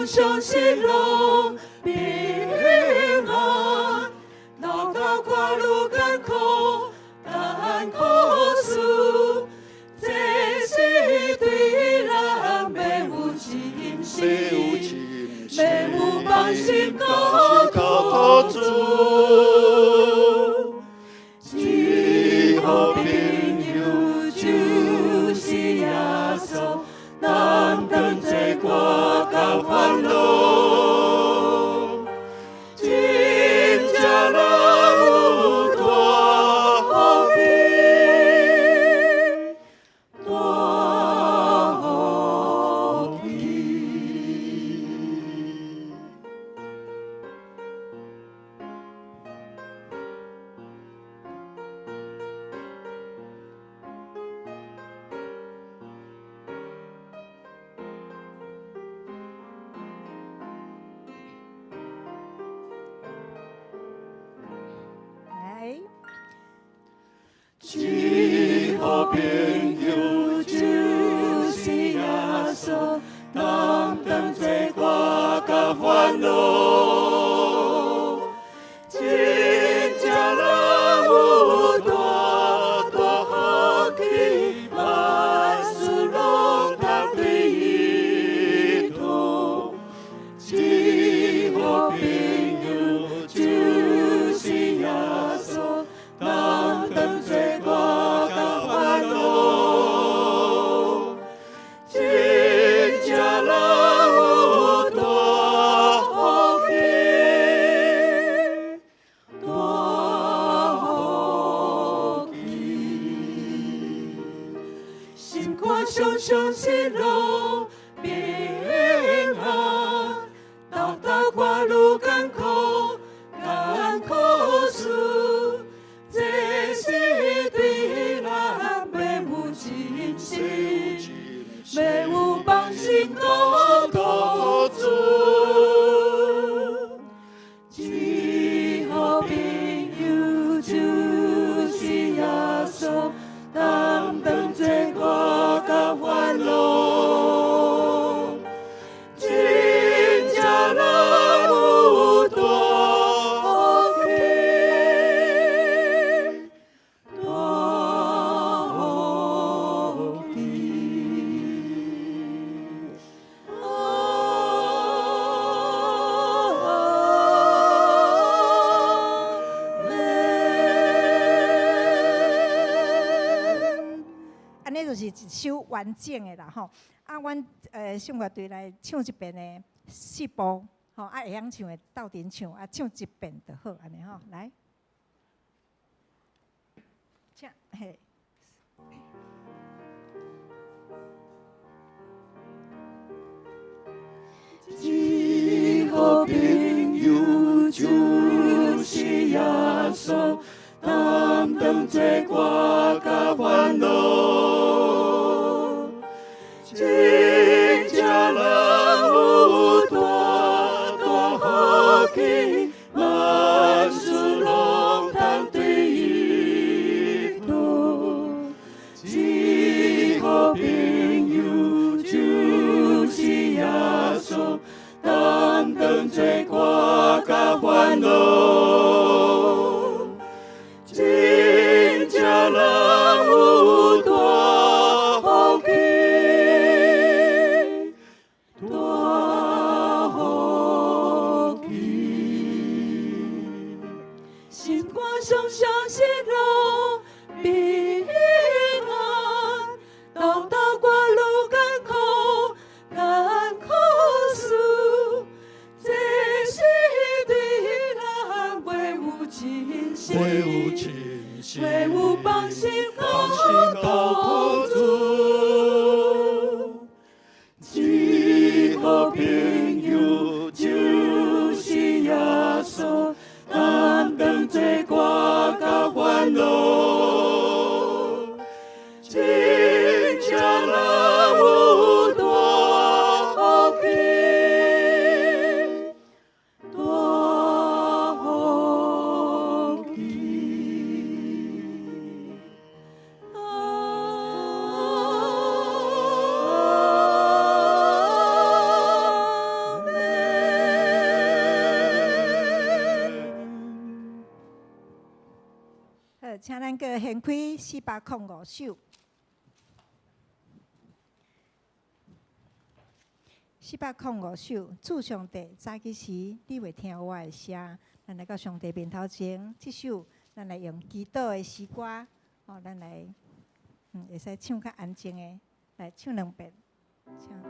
上喜樂平安，當當我愈艱苦艱苦事，這是對咱欲有信心，欲有放心交託主。一好朋友就是耶穌，擔當這我佮煩惱，真正人有大福氣，大福氣。來，一好朋友就是耶穌，擔當這我佮煩惱，真正人有大大福氣，萬事攏通對伊托。一好朋友就是耶穌，擔當這我佮煩惱，真正人有大福氣，大福氣。心肝常常喜樂平安，當當我愈艱苦艱苦事，這是對咱欲有信心，欲有放心交託主。一好朋友就是耶穌，擔當這我佮煩惱，真正人有大福氣，大福氣。阿們。按呢就是一首完整的啦吼。啊，阮聖樂隊來唱一遍的四部，吼啊會曉唱的鬥陣唱，啊唱一遍就好，按呢吼，來，請嘿。一好朋友就是耶穌，擔當這我佮煩惱，真正人有大大福氣，萬事攏通對伊托。一好朋友就是耶穌，擔當這我佮煩惱，真正人有大福氣，大福氣。心肝常常喜樂平安，當當我愈艱苦艱苦事，這是對咱欲有信心，欲有放心交託主。一好朋友就是耶穌，擔當這我佮煩惱，真正人有大福氣，大福氣。阿們。好，請咱閣掀開405首。405首，主上帝，早起時你會聽我的聲，咱來到上帝面頭前，這首咱來用祈禱的詩歌，哦，咱來，會使唱較安靜的，來唱兩遍，唱。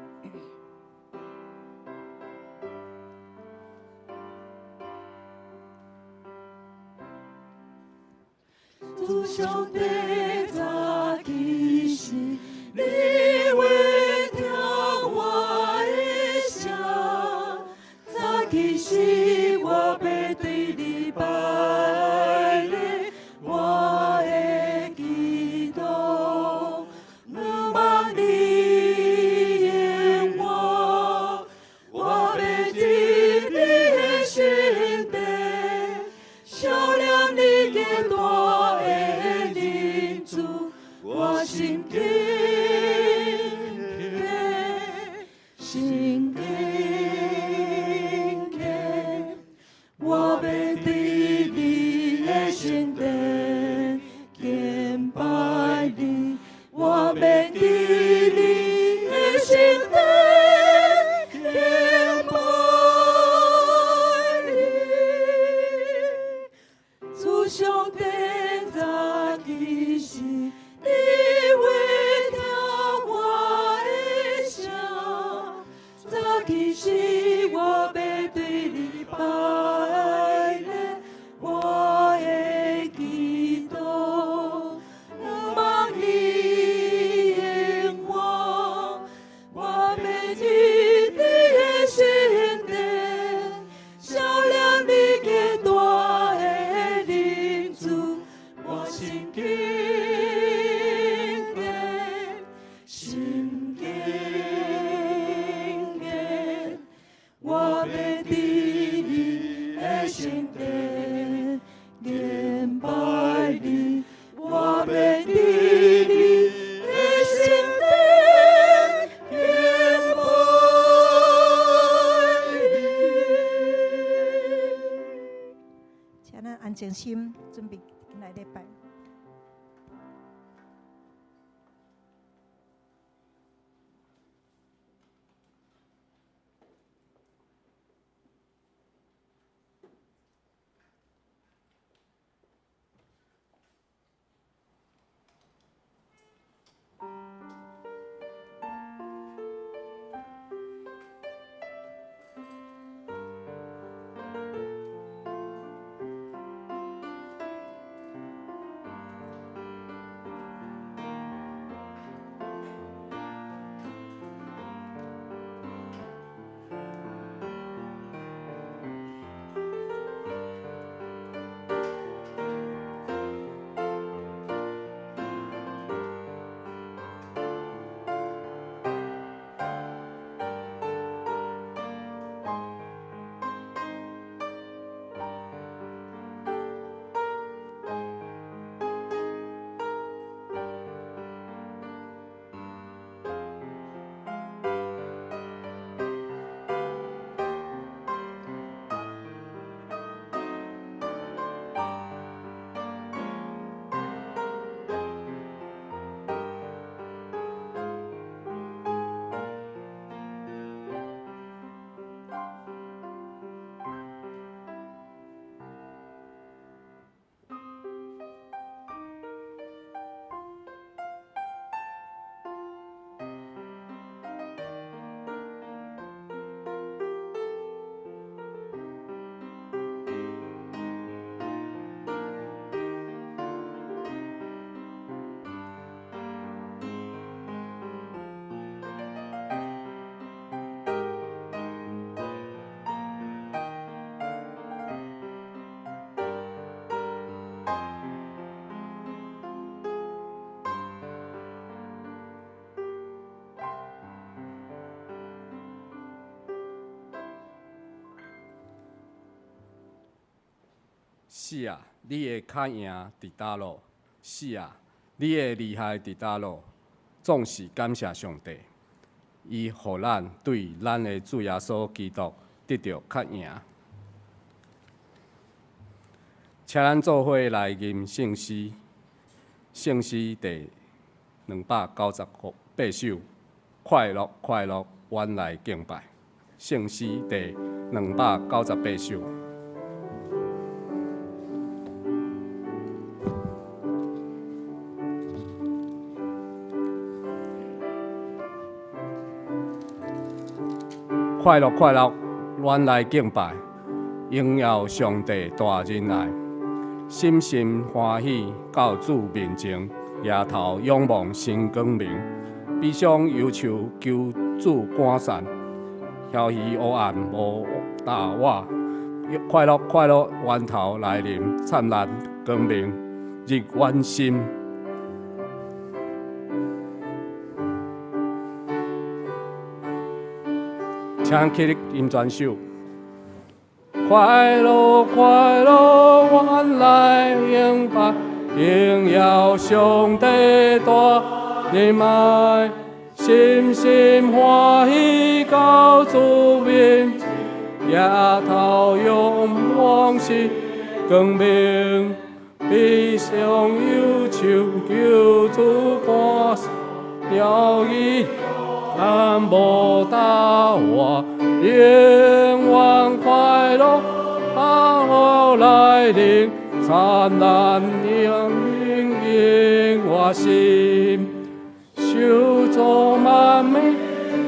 主上帝，早起時，你會聽我的聲。早起時，我欲對你拜禮，我的祈禱，毋望你應我，我欲佇你的聖殿，想念你極大的仁慈，我心堅強，心堅強。我欲佇你的聖殿敬拜你，我欲佇你的聖殿敬拜你。主上帝，早起時，你會聽我的聲。早起時，我欲對你拜禮，我的祈禱，毋望你應我，我欲佇你的聖殿，想念你極大的仁慈，我心堅強，心堅強。我欲佇你的聖殿敬拜你，我欲佇你的聖殿敬拜你。請咱安靜心，準備來禮拜。死啊！你的較贏佇佗落？死啊！你的厲害佇佗落？總是感謝上帝，伊予咱對咱的主耶穌基督得著較贏。請咱做伙來吟聖詩，聖詩第298首，快樂快樂，阮來敬拜。聖詩第298首。快樂快樂，阮來敬拜，榮耀上帝大仁愛，心心歡喜到主面前，額頭仰望新光明，悲傷憂愁求主趕散，飄移黑暗無打我，快樂快樂源頭來臨，燦爛光明入阮心。請起立吟全首。快樂快樂，阮來敬拜，榮耀上帝大仁愛，心心歡喜到主面前，額頭仰望新光明，悲傷憂愁求主趕散，搖伊咱無打我，永遠快樂，我來臨，燦爛光明映我心，受造萬民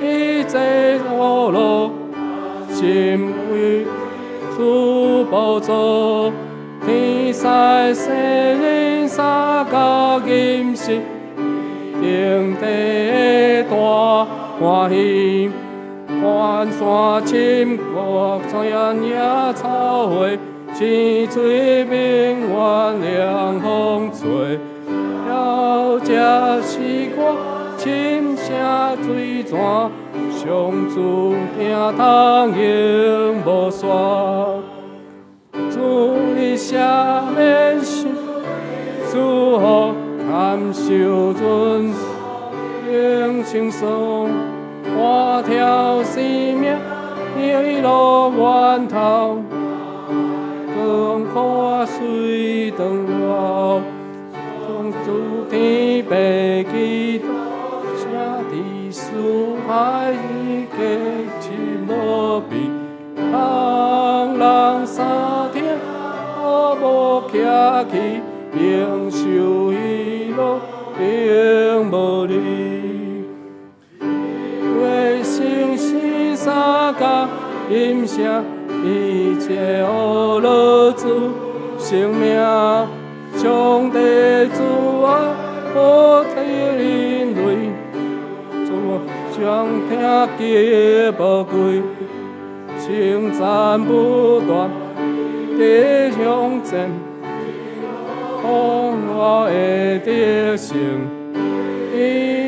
一切樂樂，心為主寶座，天使聖靈三甲吟詩，天地大歡喜，關山深谷，山野草花，青翠明月涼風吹，了這是我深聲水泉，上主聽通永無煞，主的赦免是祝福，堪受尊榮稱頌，活跳生命喜樂源頭，光苦水長流，從主天父基督，聖地四海皆親無比，人人三天無客氣，永受喜樂永無離。為聖詩三甲音聲，一切學樂主生命，上帝主啊，保庇人類，主上聽極寶貴，稱讚不斷，地向前，我的得勝，喜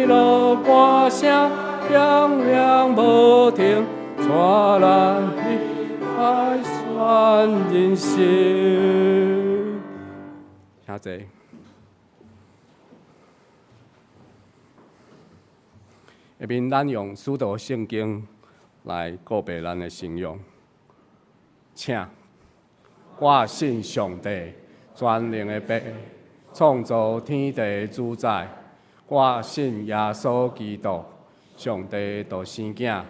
樂歌聲響亮無停，帶咱離開全人生。請坐。下面咱用使徒聖經來告白咱的信仰，請我信上帝全能的父，創造天地的主宰。我信耶穌基督，上帝獨生囝，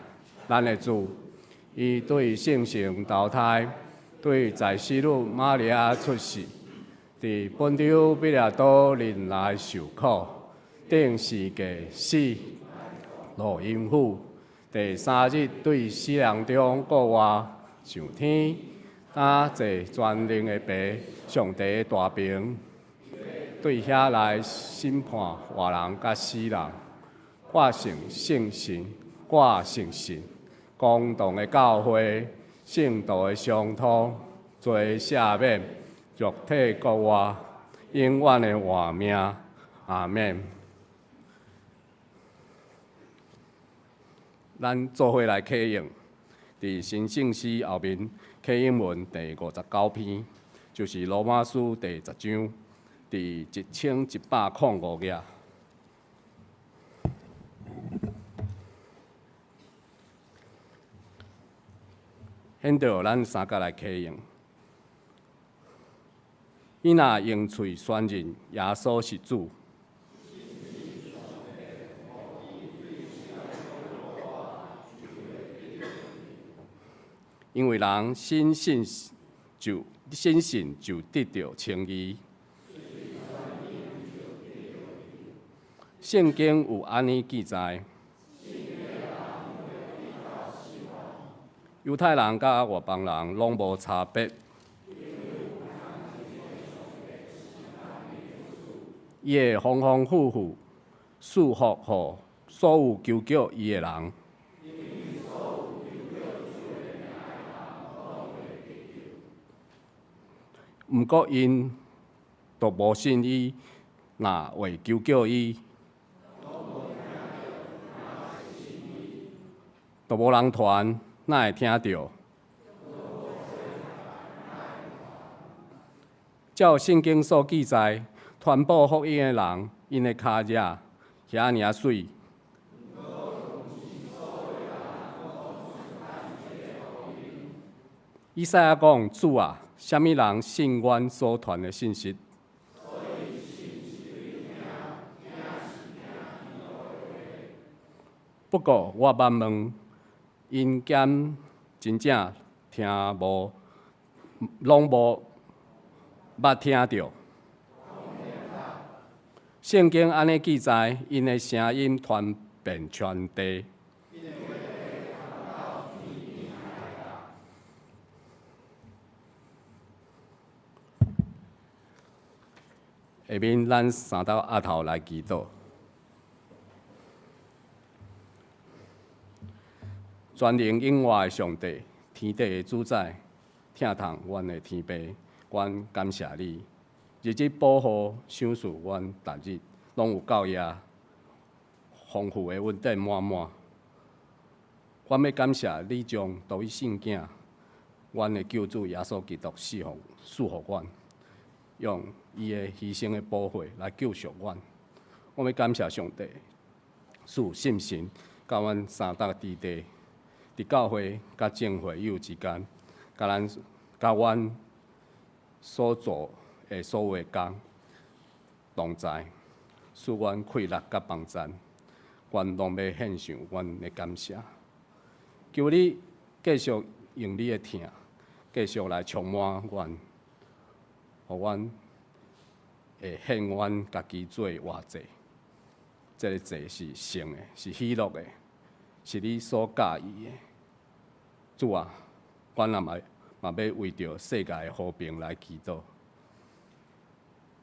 咱的主。伊對聖神投胎，對在使女瑪利亞出世，佇本丟彼拉多忍來受苦，釘十架死，落陰府，第三日對死人中復活，上天，擔坐全能的父，上帝的大爿，對遐來審判活人佮死人。我信聖神，我信神，公同的教會，聖徒的相通，罪赦免，肉體復活，永遠的活命。阿們。咱做伙來啟應，佇新聖詩後面啟應文第59篇，就是羅馬書第10章，佇1105頁。現在，咱三個來啟應。伊若用喙宣認耶穌是主，因為人深信就深信就得著稱義。聖經有按呢記載：猶太人佮外邦人攏無差別。伊會豐豐富富賜福予所有求叫伊的人。毋過𪜶都無信伊，若會求叫伊，都無人傳，哪會聽著？照聖經所記載，傳布福音的人，𪜶的跤跡遐爾仔媠。以賽亞講：主啊，啥物人信阮所傳的信息？不過我欲問，𪜶敢真正聽無？攏無捌聽著？聖經按呢記載，𪜶的聲音傳遍全地。下面咱三斗阿頭來祈禱。全能永活的上帝，天地的主宰，疼痛阮的天父，阮感謝你，日日保護、賞賜阮，逐日攏有夠額豐富的恩典滿滿。阮欲感謝你將獨一聖囝，阮的救主耶穌基督賜予阮，用伊的犧牲的寶血來救贖阮。我欲感謝上帝，賜聖神佮阮三搭之地，佇教會佮眾會友之間，佮咱佮阮所做的所有的工同在，賜阮氣力佮幫贊，阮攏欲獻上阮的感謝。求你繼續用你的疼，繼續來充滿阮，予阮會獻阮家己做活祭。這个祭是聖的，是喜樂的，是你所喜意的。主啊，阮也嘛嘛欲為著世界的和平來祈禱。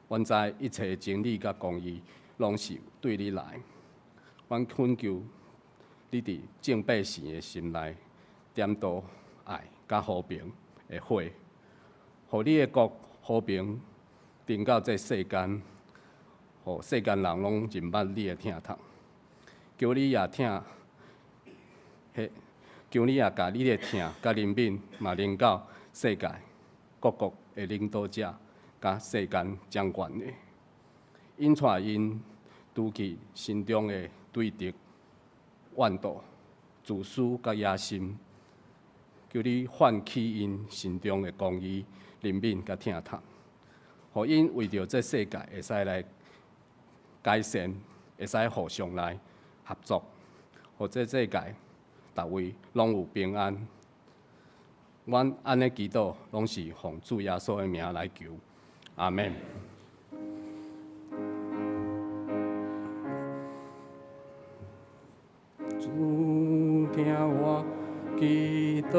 阮知一切真理佮公義攏是對你來。阮懇求你佇眾百姓的心內點著愛佮和平的火，予你的國和平臨到這世間，予世間人攏認捌你的疼痛。求你也疼，求你也共你的疼佮憐憫嘛臨到世界各國的領導者佮世間掌權的，引帶𪜶除去心中的對敵、怨妒、自私佮野心，求你喚起𪜶心中的公義、憐憫佮疼痛，予𪜶為著這世界會使來改善，會使互相來合作，予這世界逐位攏有平安。阮按呢祈禱，攏是奉主耶穌的名來求，阿們。主聽我祈禱，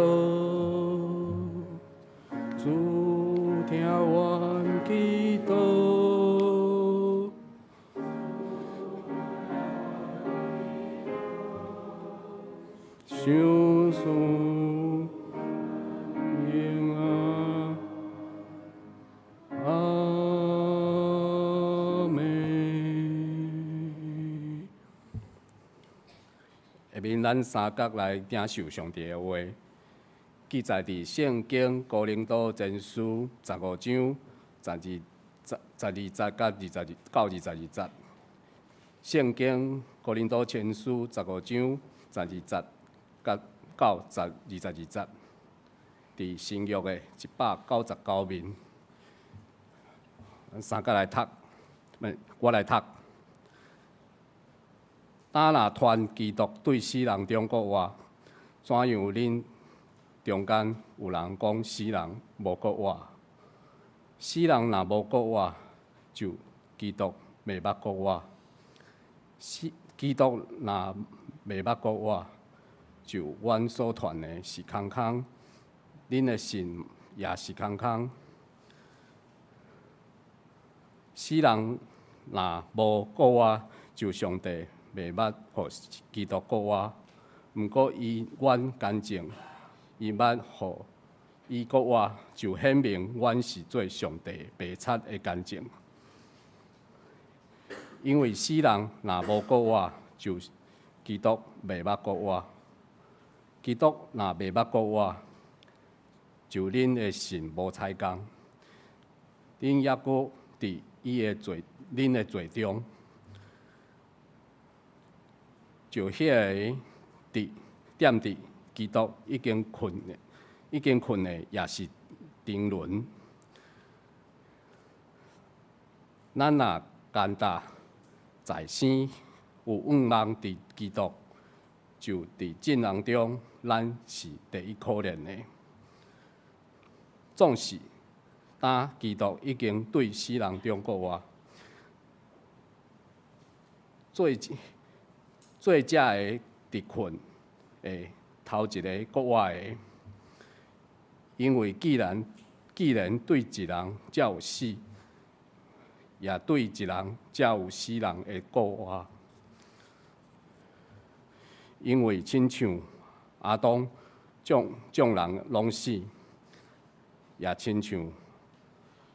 主聽我祈禱。賞賜平安，阿們。下面咱三角來領受上帝的話，記載佇聖經哥林多前書十五章十二節佮22到22節。聖經哥林多前書十五章十二節佮到22節，佇新約的199面。三角來讀，我來讀。當若傳基督對死人中復活，怎樣恁中間有人講死人無復活？死人若無復活，就基督袂捌復活。死基督若袂捌復活，就阮所傳的是空空，恁的信也是空空。死人若無復活，就上帝袂捌予基督復活。毋過伊阮乾淨，伊捌予伊復活，就顯明阮是做上帝白賊的乾淨。因為死人若無復活，就基督袂捌復活。基督若袂捌復活，就恁的信無彩工，恁猶閣佇伊的罪，恁的罪中，就彼个佇踮佇基督已經睏的，已經睏的也是沉淪。咱若干焦在生，有盼望佇基督，就佇眾人中，咱是第一可憐的。總是，當基督已經對死人中復活，做做這个佇睏的頭一個復活的，因為既然對一人才有死，也對一人才有死人的復活。因為親像亞當眾眾人攏死，也親像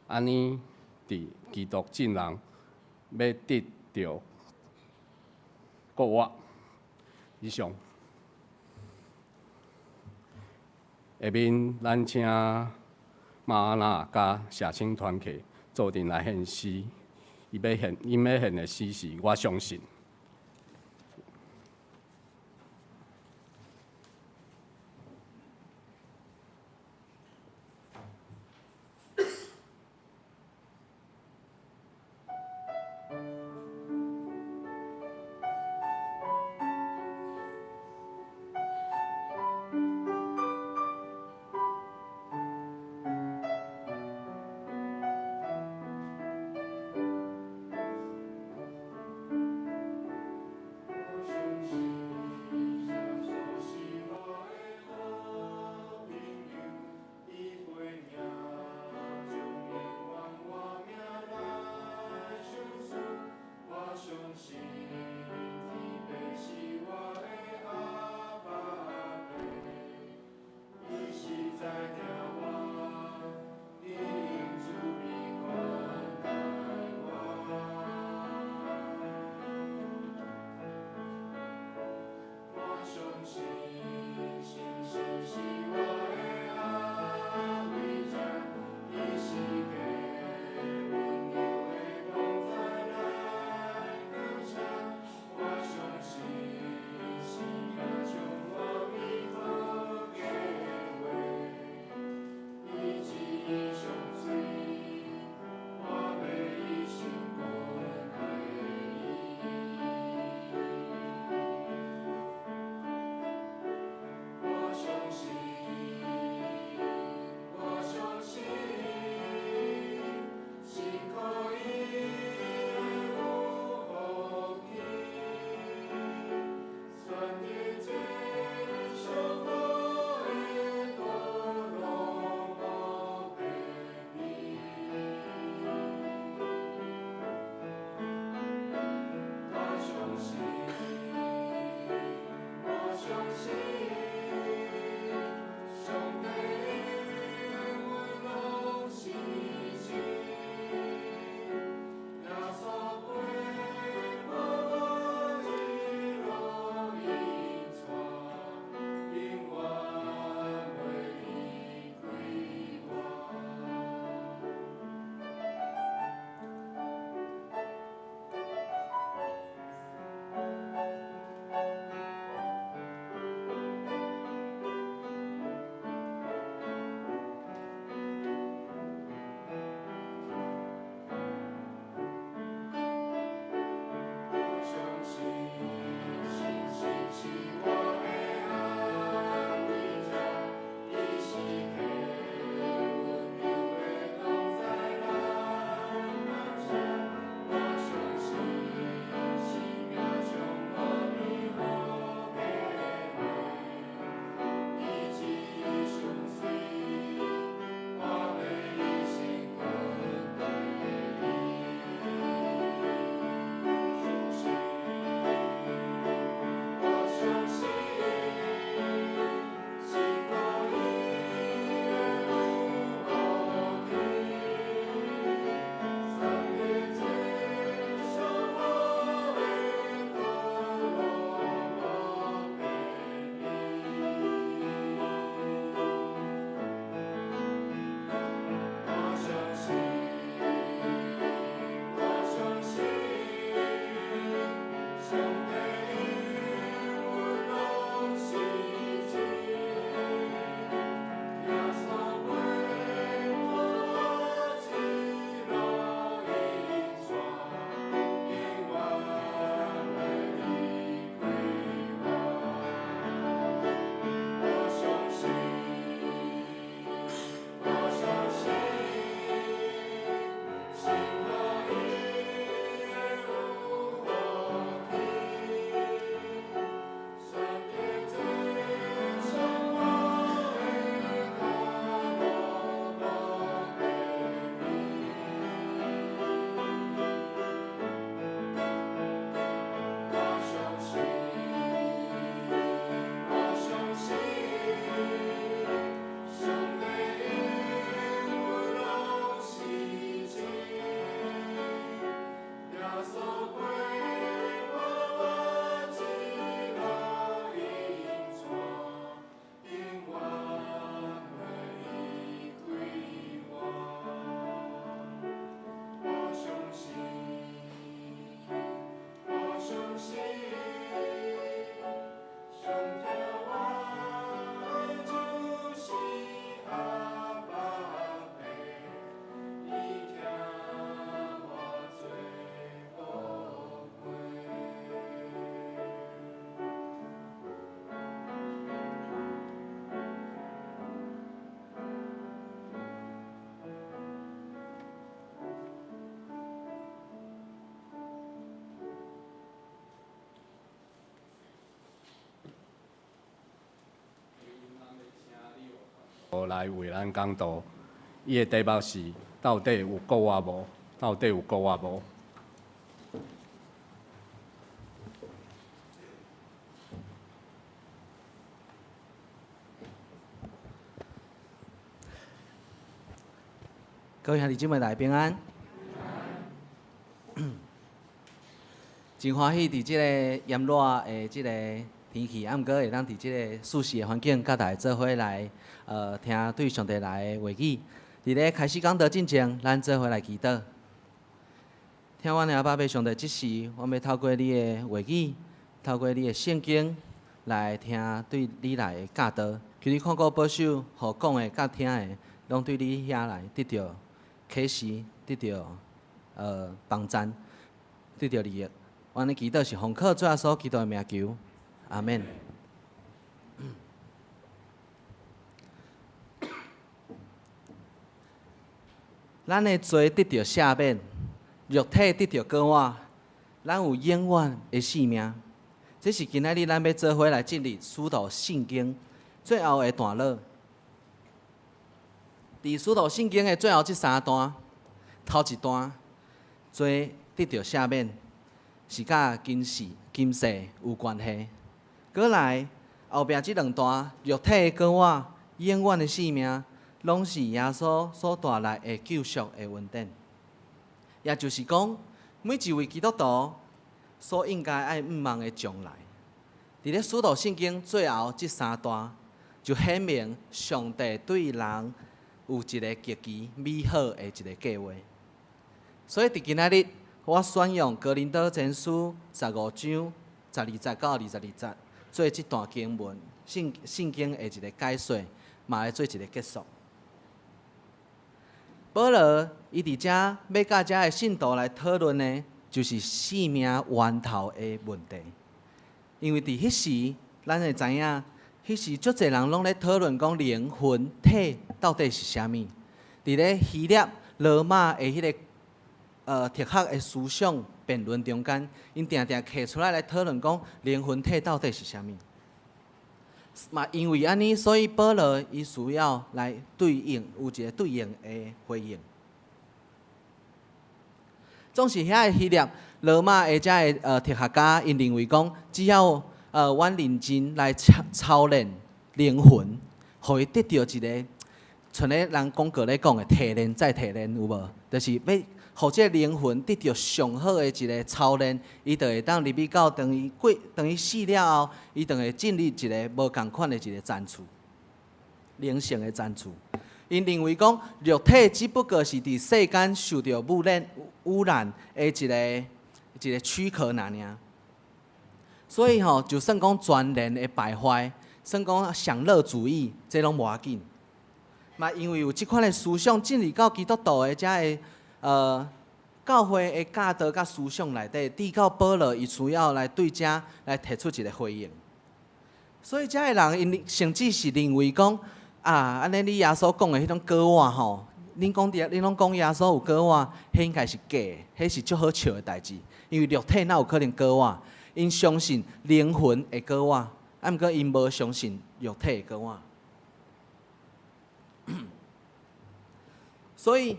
按呢佇基督眾人欲得著復活。以上。下面咱請瑪娜佮社青團契做陣來獻詩，伊欲獻，𪜶欲獻的詩是我相信。來為咱講道。伊的題目是到底有告我無？到底有告我無？各位兄弟姊妹，大家平安。真歡喜佇這个炎熱的這个天氣，啊，毋過會當佇這个舒適的環境，佮大家做伙來，聽對上帝來的話語。佇咧開始講道進前，咱做伙來祈禱。聽阮的阿爸父上帝，這時，阮欲透過你的話語，透過你的聖經來聽對你來的教導。求你看顧保守，予講的佮聽的，攏對你遐來得著啟示，得著幫贊，得著利益。阮的祈禱是奉靠主耶穌基督的名求，阿們。咱的罪得著赦免，肉體得著膏抹，咱有永遠的性命。這是今仔日咱欲做伙來進入使徒信經最後的段落。佇使徒信經的最後這三段，頭一段罪得著赦免，是佮今世今世有關係。閣來後壁這兩段，肉體的膏抹，永遠的性命，攏是耶穌所帶來的救贖的恩典。也就是講，每一位基督徒所應該愛向望的將來，佇咧使徒信經最後這三段，就顯明上帝對人有一个極其美好的一个計畫。所以佇今仔日，我選用哥林多前書十五章十二節到22節做這段經文聖聖經的一个解說，嘛來做一个結束。保羅伊佇遮欲佮遮的信徒來討論的，就是生命源頭的問題。因為佇彼時，咱會知影，彼時足濟人攏咧討論講靈魂體到底是啥物。佇咧希臘、羅馬的彼个哲學的思想辯論中間，𪜶定定提出來來討論講靈魂體到底是啥物。嘛，因為按呢，所以保羅伊需要來對應，有一个對應的回應。總是遐个希臘、羅馬的遮个哲學家，𪜶認為講，只要阮認真來操操練靈魂，予伊得著一个，像咧人廣告咧講的提煉再提煉，有無？就是欲予這个靈魂得著上好的一个操練，伊就會當入去到當伊過，當伊死了後，伊就會進入一个無仝款的一个層次，靈性的層次。𪜶認為講，肉體只不過是佇世間受著污染、污染的一个一个軀殼爾爾。所以吼，就算講全然的敗壞，算講享樂主義，這攏無要緊。嘛，因為有這款的思想進入到基督徒的遮个教會的教導佮思想內底，直到保羅伊需要來對遮來提出一个回應。所以遮个人𪜶甚至是認為講，啊，按呢你耶穌講的彼種膏抹吼，恁講佇，恁攏講耶穌有膏抹，彼應該是假的，彼是足好笑的代誌。因為肉體哪有可能膏抹？𪜶相信靈魂會膏抹，啊，毋過𪜶無相信肉體會膏抹。所以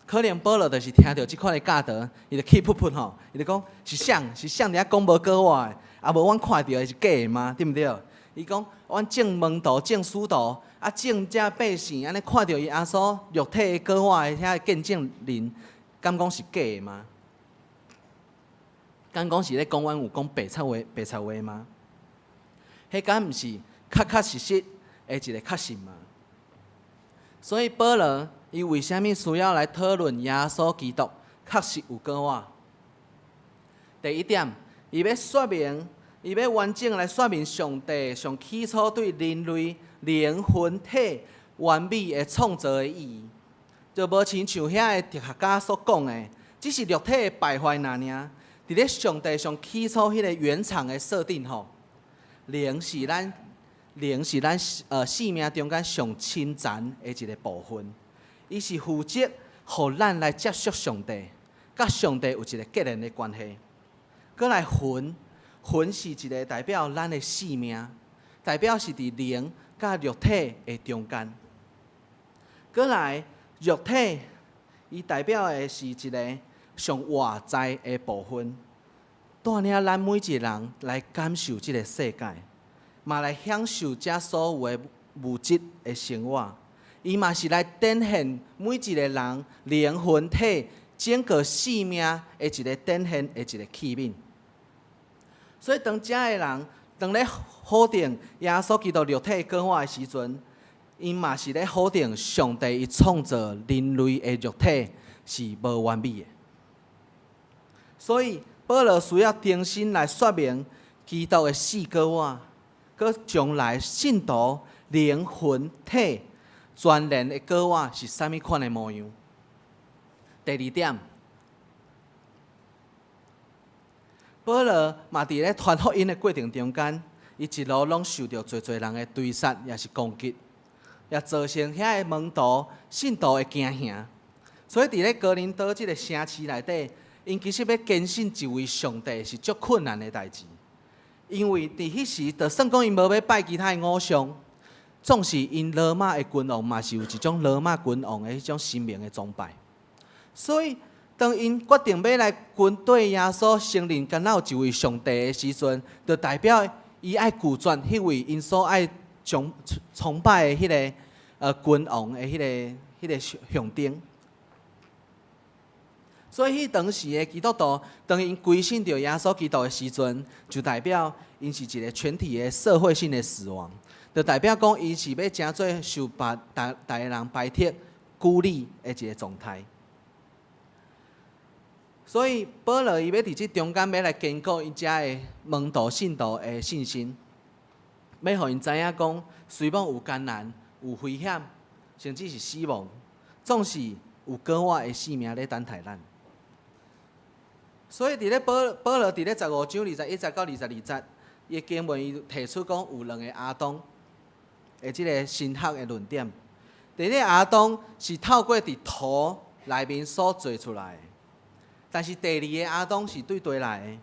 可能保羅就是聽著這款的教導，伊就氣噗噗吼，伊就講是誰是誰佇遐講無膏抹的，啊無阮看著的是假的嗎？對毋對？伊講阮眾門徒、眾使徒，啊眾遮百姓，按呢看著伊耶穌肉體的膏抹的遐見證人，敢講是假的嗎？敢講是咧講阮有講白賊話、白賊話嗎？彼敢毋是確確實實的一个確信嗎？所以保羅伊為啥物需要來討論耶穌基督確實有膏抹？第一點，伊欲說明，伊欲完整來說明上帝上起初對人類靈魂體完美的創造的意義，就無親像遐个哲學家所講的，只是肉體的敗壞爾爾。佇咧上帝上起初彼个原廠的設定吼，靈是咱生命中間上深層的一个部分，伊是負責予咱來接觸上帝，佮上帝有一个結連的關係。閣來魂，魂是一个代表咱的生命，代表是佇靈佮肉體的中間。閣來肉體，伊代表的是一个上外在的部分，帶領咱每一个人來感受這个世界，嘛來享受這所有的物質的生活。伊嘛是來展現每一个人靈魂體整個生命的一个展現的一个器皿。所以當這个人當咧否定耶穌基督肉體膏抹的時陣，𪜶嘛是咧否定上帝伊創造人類的肉體是無完美的。所以保羅需要重新來說明基督的死膏抹，閣將來信徒靈魂體全然的膏抹是啥物款的模樣。第二點，保羅嘛佇咧傳福音的過程中間，伊一路攏受著濟濟人的追殺，抑是攻擊，也造成遐个門徒信徒的驚嚇。所以佇咧哥林多這个城市內底，𪜶其實欲堅信一位上帝是足困難的代誌，因為佇彼時，就算講𪜶無欲拜其他的偶像，總是𪜶羅馬的君王嘛是有一種羅馬君王的彼種神明的崇拜。所以，當𪜶決定欲來跟綴耶穌，承認敢若有一位上帝的時陣，就代表伊愛拒絕彼位𪜶所愛崇拜的彼个君王的彼个象徵。所以，彼當時的基督徒，當𪜶歸信著耶穌基督的時陣，就代表𪜶是一个全體的社會性的死亡，就代表講𪜶是欲成做受別逐逐个人排斥、孤立的一个狀態。所以，保羅伊欲佇這中間欲來堅固𪜶遮的門徒信徒的信心，欲予𪜶知影講，雖罔有艱難、有危險，甚至是死亡，總是有膏抹的性命咧等待咱。所以，佇咧保羅佇咧15章21節到22節，伊的經文伊提出講有兩个亞當的這个神學的論點。第一个亞當是透過佇土內面所做出來的，但是第二个亞當是對佗來的，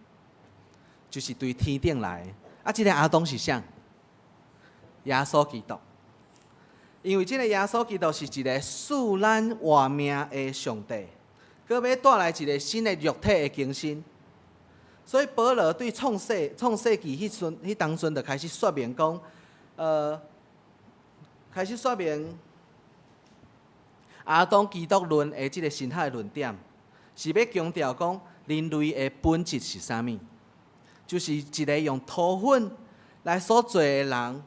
就是對天頂來的。啊，這个亞當是啥？耶穌基督。因為這个耶穌基督是一个賜咱活命的上帝，閣欲帶來一个新的肉體的更新。所以保羅對創世記彼陣彼當陣就開始說明講，開始說明亞當基督論的這个神學的論點，是欲強調講人類的本質是啥物，就是一个用土粉來所做的人，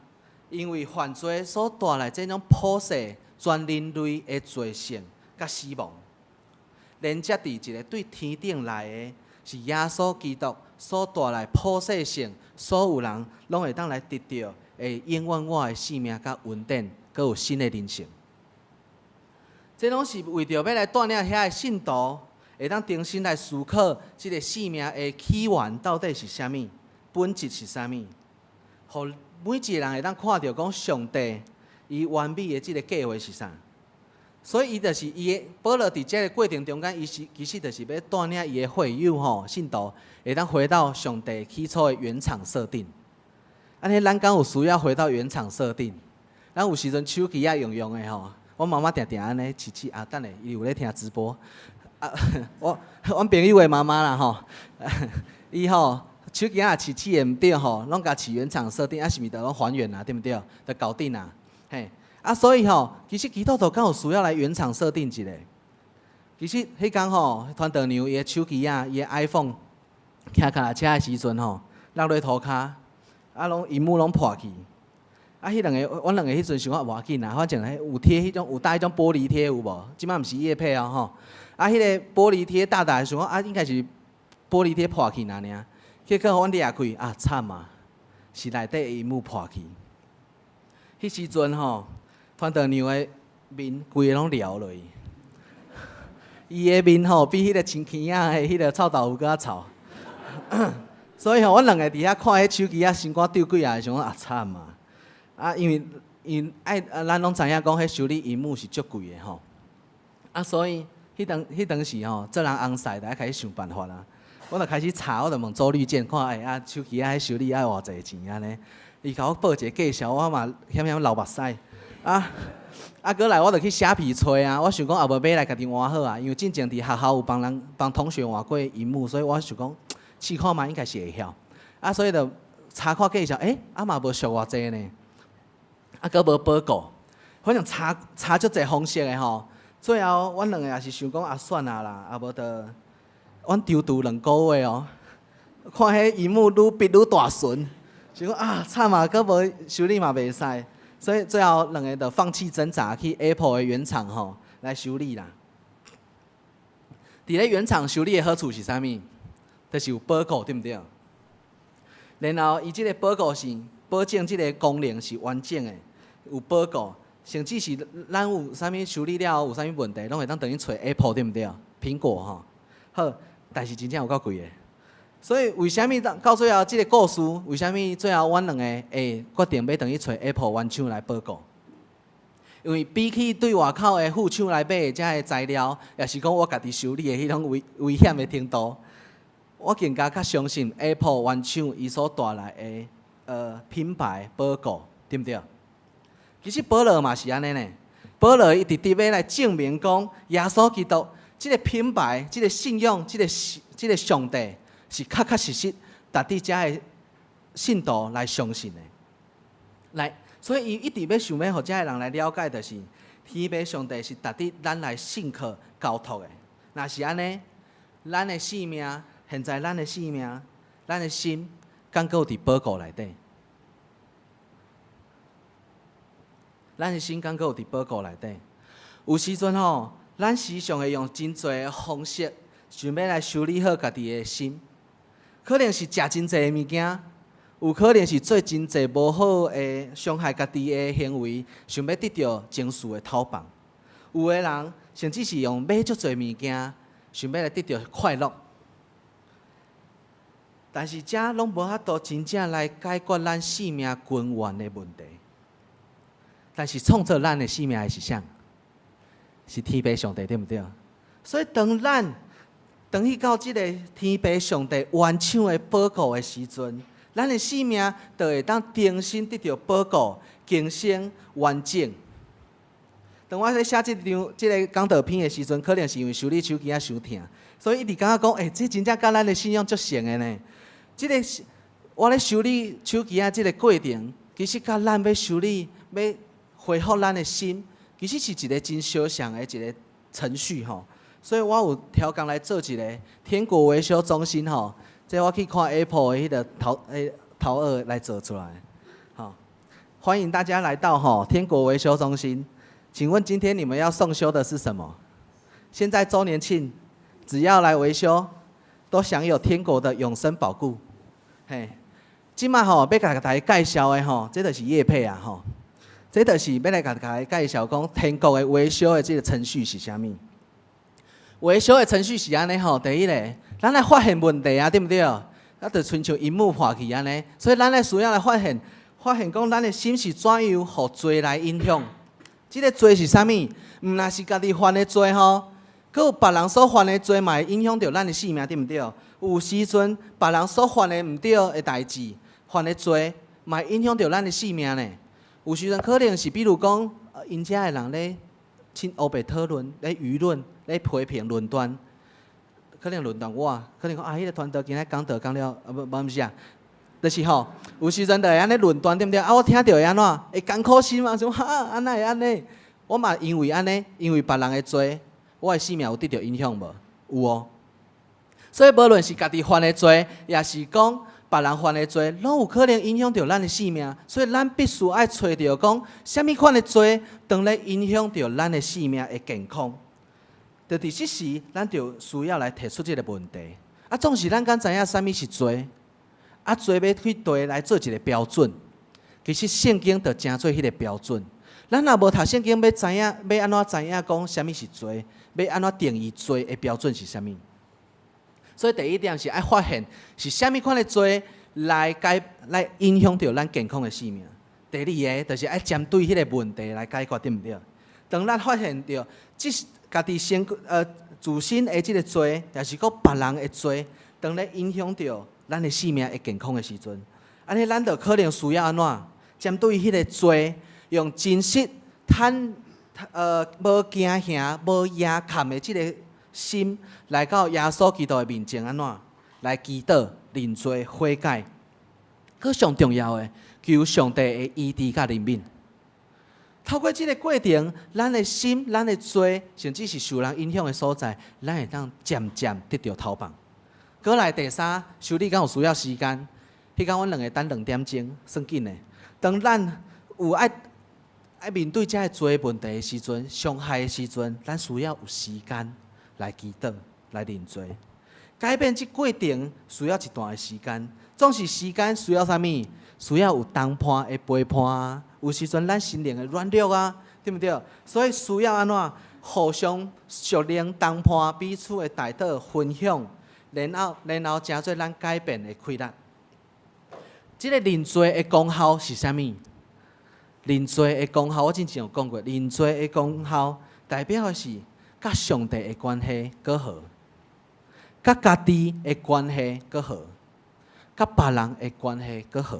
因為犯罪所帶來這種普世全人類的罪性佮死亡，連接佇一个對天頂來的，是耶穌基督所帶來普世性，所有人攏會當來得著的永遠活的生命佮恩典，閣有新的人生。這攏是為著欲來帶領遐个信徒，會當重新來思考這个生命的起源到底是啥物，本質是啥物，予每一个人會當看著講上帝伊完美的這个計劃是啥。所以伊就是伊的保羅佇這个過程中間，伊是其實就是欲帶領伊的會友吼信徒，會當回到上帝起初的原廠設定。按呢，咱敢有需要回到原廠設定？咱有時陣手機仔用用的吼，阮媽媽定定按呢試試啊，等下伊有咧聽直播。啊，阮朋友的媽媽啦吼，伊吼手機仔若試試的毋對吼，攏共試原廠設定，啊是毋是就攏還原啊？對毋對？就搞定啊，嘿。啊，所以吼，其實基督徒敢有需要來原廠設定一下？其實彼工吼，傳道娘伊的手機仔，伊的 iPhone 騎腳踏車的時陣吼，落落塗跤，啊，攏螢幕攏破去。啊，彼兩个，阮兩个彼陣想講無要緊啦，反正彼有貼彼種有帶彼種玻璃貼有無？這擺毋是業配哦吼。啊，彼个玻璃貼大大想講啊，應該是玻璃貼破去爾爾，結果阮掠開啊，慘啊，是內底螢幕破去。彼時陣吼，傳道娘的面規个攏撩落去，伊的面吼比彼个清氣仔的彼个臭豆腐閣較臭。所以吼，阮兩个佇遐看彼手機仔，心肝吊幾仔，想講啊慘啊！啊，因為愛咱攏知影講，彼修理螢幕是足貴的吼。啊，所以彼當時吼，做人翁婿就愛開始想辦法啦。我就開始查，我就問周綠健，看欸啊手機仔彼修理愛偌濟錢按呢？伊共我報一个價數，我嘛險險流目屎。啊啊，閣來我就去蝦皮揣啊，我想講啊無買來家己換好啊，因為進前佇學校有幫人幫同學換過螢幕，所以我想講試看覓應該是會曉。啊，所以就查看價錢，欸，啊嘛無俗偌濟呢，啊，閣無保固，反正查查足濟方式的吼。最後，阮兩个也是想講啊，算啊啦，啊無就，阮躊躇2個月哦，看彼螢幕愈閉愈大巡，想講啊慘啊，閣無修理嘛袂使，所以最後兩个就放棄掙扎，去 Apple 的原廠吼來修理啦。佇咧原廠修理的好處是啥物？就是有保固，對毋對？然後伊這个保固是保證這个功能是完整的，有保固。甚至是咱有啥物修理了後有啥物問題，攏會當轉去揣 Apple 對毋對？蘋果吼，好，但是真正有夠貴的。所以為啥物到最後這个故事，為啥物最後阮兩个會決定欲轉去揣 Apple 原廠來保固？因為比起對外口的副廠來買的這个材料，抑是講我家己修理的彼種危險的程度，我更加較相信 Apple 原廠伊所帶來的品牌保固，對毋對？其實保羅嘛是按呢呢，保羅伊直直欲來證明講，耶穌基督這个品牌、這个信仰、這个上帝是確確實實值得遮个信徒來相信的。來，所以伊一直欲想欲予遮个人來了解，就是天父上帝是值得咱來信靠交託的。若是按呢，咱的性命，現在咱的性命，咱的心，敢閣有佇保固內底？咱的心敢閣有佇保固內底？有時陣吼，咱時常會用真濟的方式，想欲來修理好家己的心。可能是食真濟的物件，有可能是做真濟無好的傷害家己的行為，想欲得著情緒的透放。有的人甚至是用買足濟物件，想欲來得著快樂。但是這攏無法度真正來解決咱生命根源的問題。但是創造咱的生命的是啥？是天父上帝，對毋對？所以當咱轉去到這个天父上帝原廠的保固的時陣，咱的生命就會當重新得著保固、更新、完整。當我咧寫這張這个講道片的時陣，可能是因為修理手機仔傷疼，所以一直感覺講，欸，這真正佮咱的信仰足像的呢。這个我咧修理手機仔這个過程，其實佮咱欲修理、欲恢復咱的心，其實是一个真相像的一个程序吼。所以我有調工來做一个天國維修中心吼。這我去看 Apple 的彼个頭欸頭二來做出來，好，歡迎大家來到吼天國維修中心。請問今天你們要送修的是什麼？現在週年慶，只要來維修，都享有天國的永生保固。嘿，這馬吼欲共大家介紹的吼，這就是業配啊吼。這就是欲來共大家介紹講天國的維修的這个程序是啥物。維修的程序是按呢吼，第一个，咱來發現問題啊，對毋對？啊，就親像螢幕破去按呢，所以咱來需要來發現，發現講咱的心是怎樣予罪來影響。這个罪是啥物？毋但是家己犯的罪吼，閣有別人所犯的罪嘛會影響著咱的性命，對毋對？有時陣別人所犯的毋對的代誌，犯的罪嘛會影響著咱的性命呢。有時陣可能是比如講，𪜶遮的人咧，親烏白討論、咧輿論、咧批評論斷，可能論斷我，可能講啊，彼个團隊今仔講道講了，啊無無毋是啊，就是吼，有時陣就會按呢論斷，對毋對？啊，我聽著會按怎？會艱苦心嘛？想哈，按哪會按呢？我嘛因為按呢，因為別人的罪，我的性命有得著影響無？有哦。所以無論是家己犯的罪，抑是講別人犯的罪，攏有可能影響著咱的性命。所以咱必須愛揣著講，啥物款的罪，當咧影響著咱的性命的健康。就佇這時，咱就需要來提出這个問題。啊，總是咱敢知影啥物是罪？啊，罪欲去對來做一个標準。其實聖經就成做彼个標準。咱若無讀聖經，欲知影，欲按怎知影講啥物是罪？欲按怎定義罪的標準是啥物？所以第一點是愛發現是啥物款的罪來解來影響著咱健康的性命。第二个就是愛針對彼个問題來解決，對毋對？當咱發現著這是家己身自身的這个罪，抑是閣別人的罪，當咧影響著咱的性命的健康的時陣，按呢咱就可能需要按怎針對彼个罪，用真實坦無驚嚇、無倚靠的這个心，來到耶穌基督的面前按怎來祈禱、認罪、悔改。閣上重要的，求上帝的醫治佮憐憫。透過這个過程，咱的心、咱的罪，甚至是受人影響的所在，咱會當漸漸得著透放。閣來第三，修理敢有需要時間？彼工阮兩个等2點鐘，算緊的。當咱有愛愛面對這个罪問題的時陣，傷害的時陣，咱需要有時間來祈禱、來認罪。改變這過程需要一段的時間，總是時間需要啥物？需要有同伴的陪伴啊。有時陣咱心靈會軟弱啊，對毋對？所以需要按怎互相屬靈同伴彼此的代禱分享，然後成做咱改變的氣力。這个認罪的功效是啥物？認罪的功效，我之前有講過，認罪的功效代表的是佮上帝的關係閣好，佮家己的關係閣好，佮別人的關係閣好。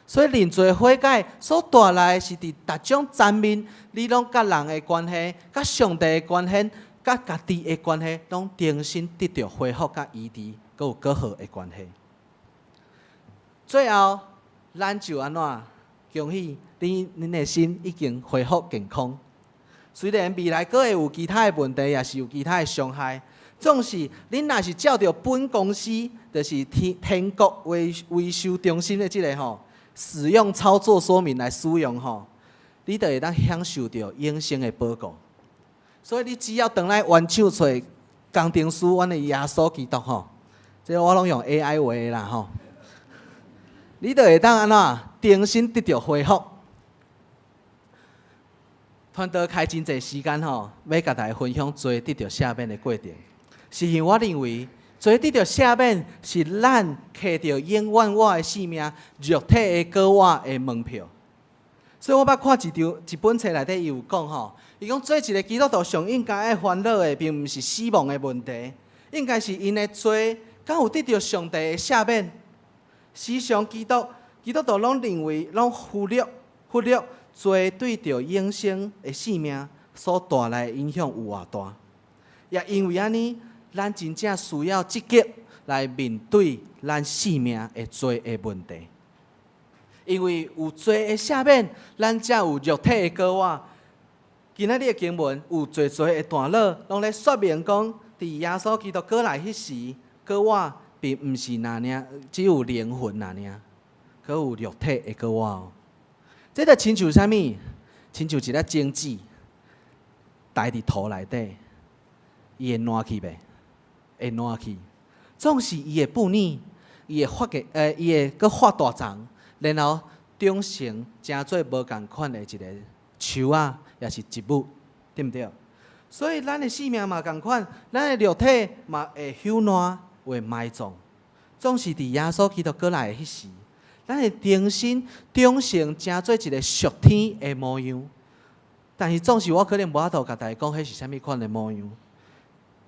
所以認罪悔改所帶來的是佇逐種層面，你攏佮人的關係、佮上帝的關係、佮家己的關係，攏重新得著恢復、佮醫治，閣有閣好的關係。最後，咱就按怎？恭喜你，恁的心已經恢復健康。雖然未來閣會有其他的問題，也是有其他的傷害，總是恁若是照著本公司，就是天天國維維修中心的這个吼，使用操作說明來使用吼，你就會當享受著永生的保護。所以你只要轉來原廠揣工程師，阮的耶穌基督吼，這我攏用 AI 畫的啦吼，你就會當按怎重新得著恢復。傳道開真濟時間吼，欲共大家分享罪得著赦免的過程，是因為我認為罪得著赦免是咱摕著永遠活的生命肉體的過我的門票。所以我捌看一張一本冊內底，伊有講吼，伊講做一个基督徒上應該愛煩惱的，並毋是死亡的問題，應該是𪜶的罪敢有得著上帝的赦免。時常基督徒攏認為，攏忽略罪對著永生的生命所帶來的影響有偌大。也因為按呢，咱真正需要積極來面對咱生命的罪的問題。因為有罪的赦免，咱才有肉體的過我。今仔日的經文有濟濟的段落，攏咧說明講，佇耶穌基督過來彼時，過我並毋是爾爾，只有靈魂爾爾，閣有肉體的過我哦。這就親像啥物？親像一粒種子，埋佇土內底，伊會爛去袂？會爛去。總是伊會布呢，伊會發個，伊會閣發大叢，然後長成誠做無仝款的一个樹仔，抑是植物，對毋對？所以咱的生命嘛仝款，咱的肉體嘛會朽爛，會埋葬。總是佇耶穌基督過來的彼時，咱會重新長成誠做一个屬天的模樣。但是總是我可能無法度共大家講，彼是啥物款的模樣。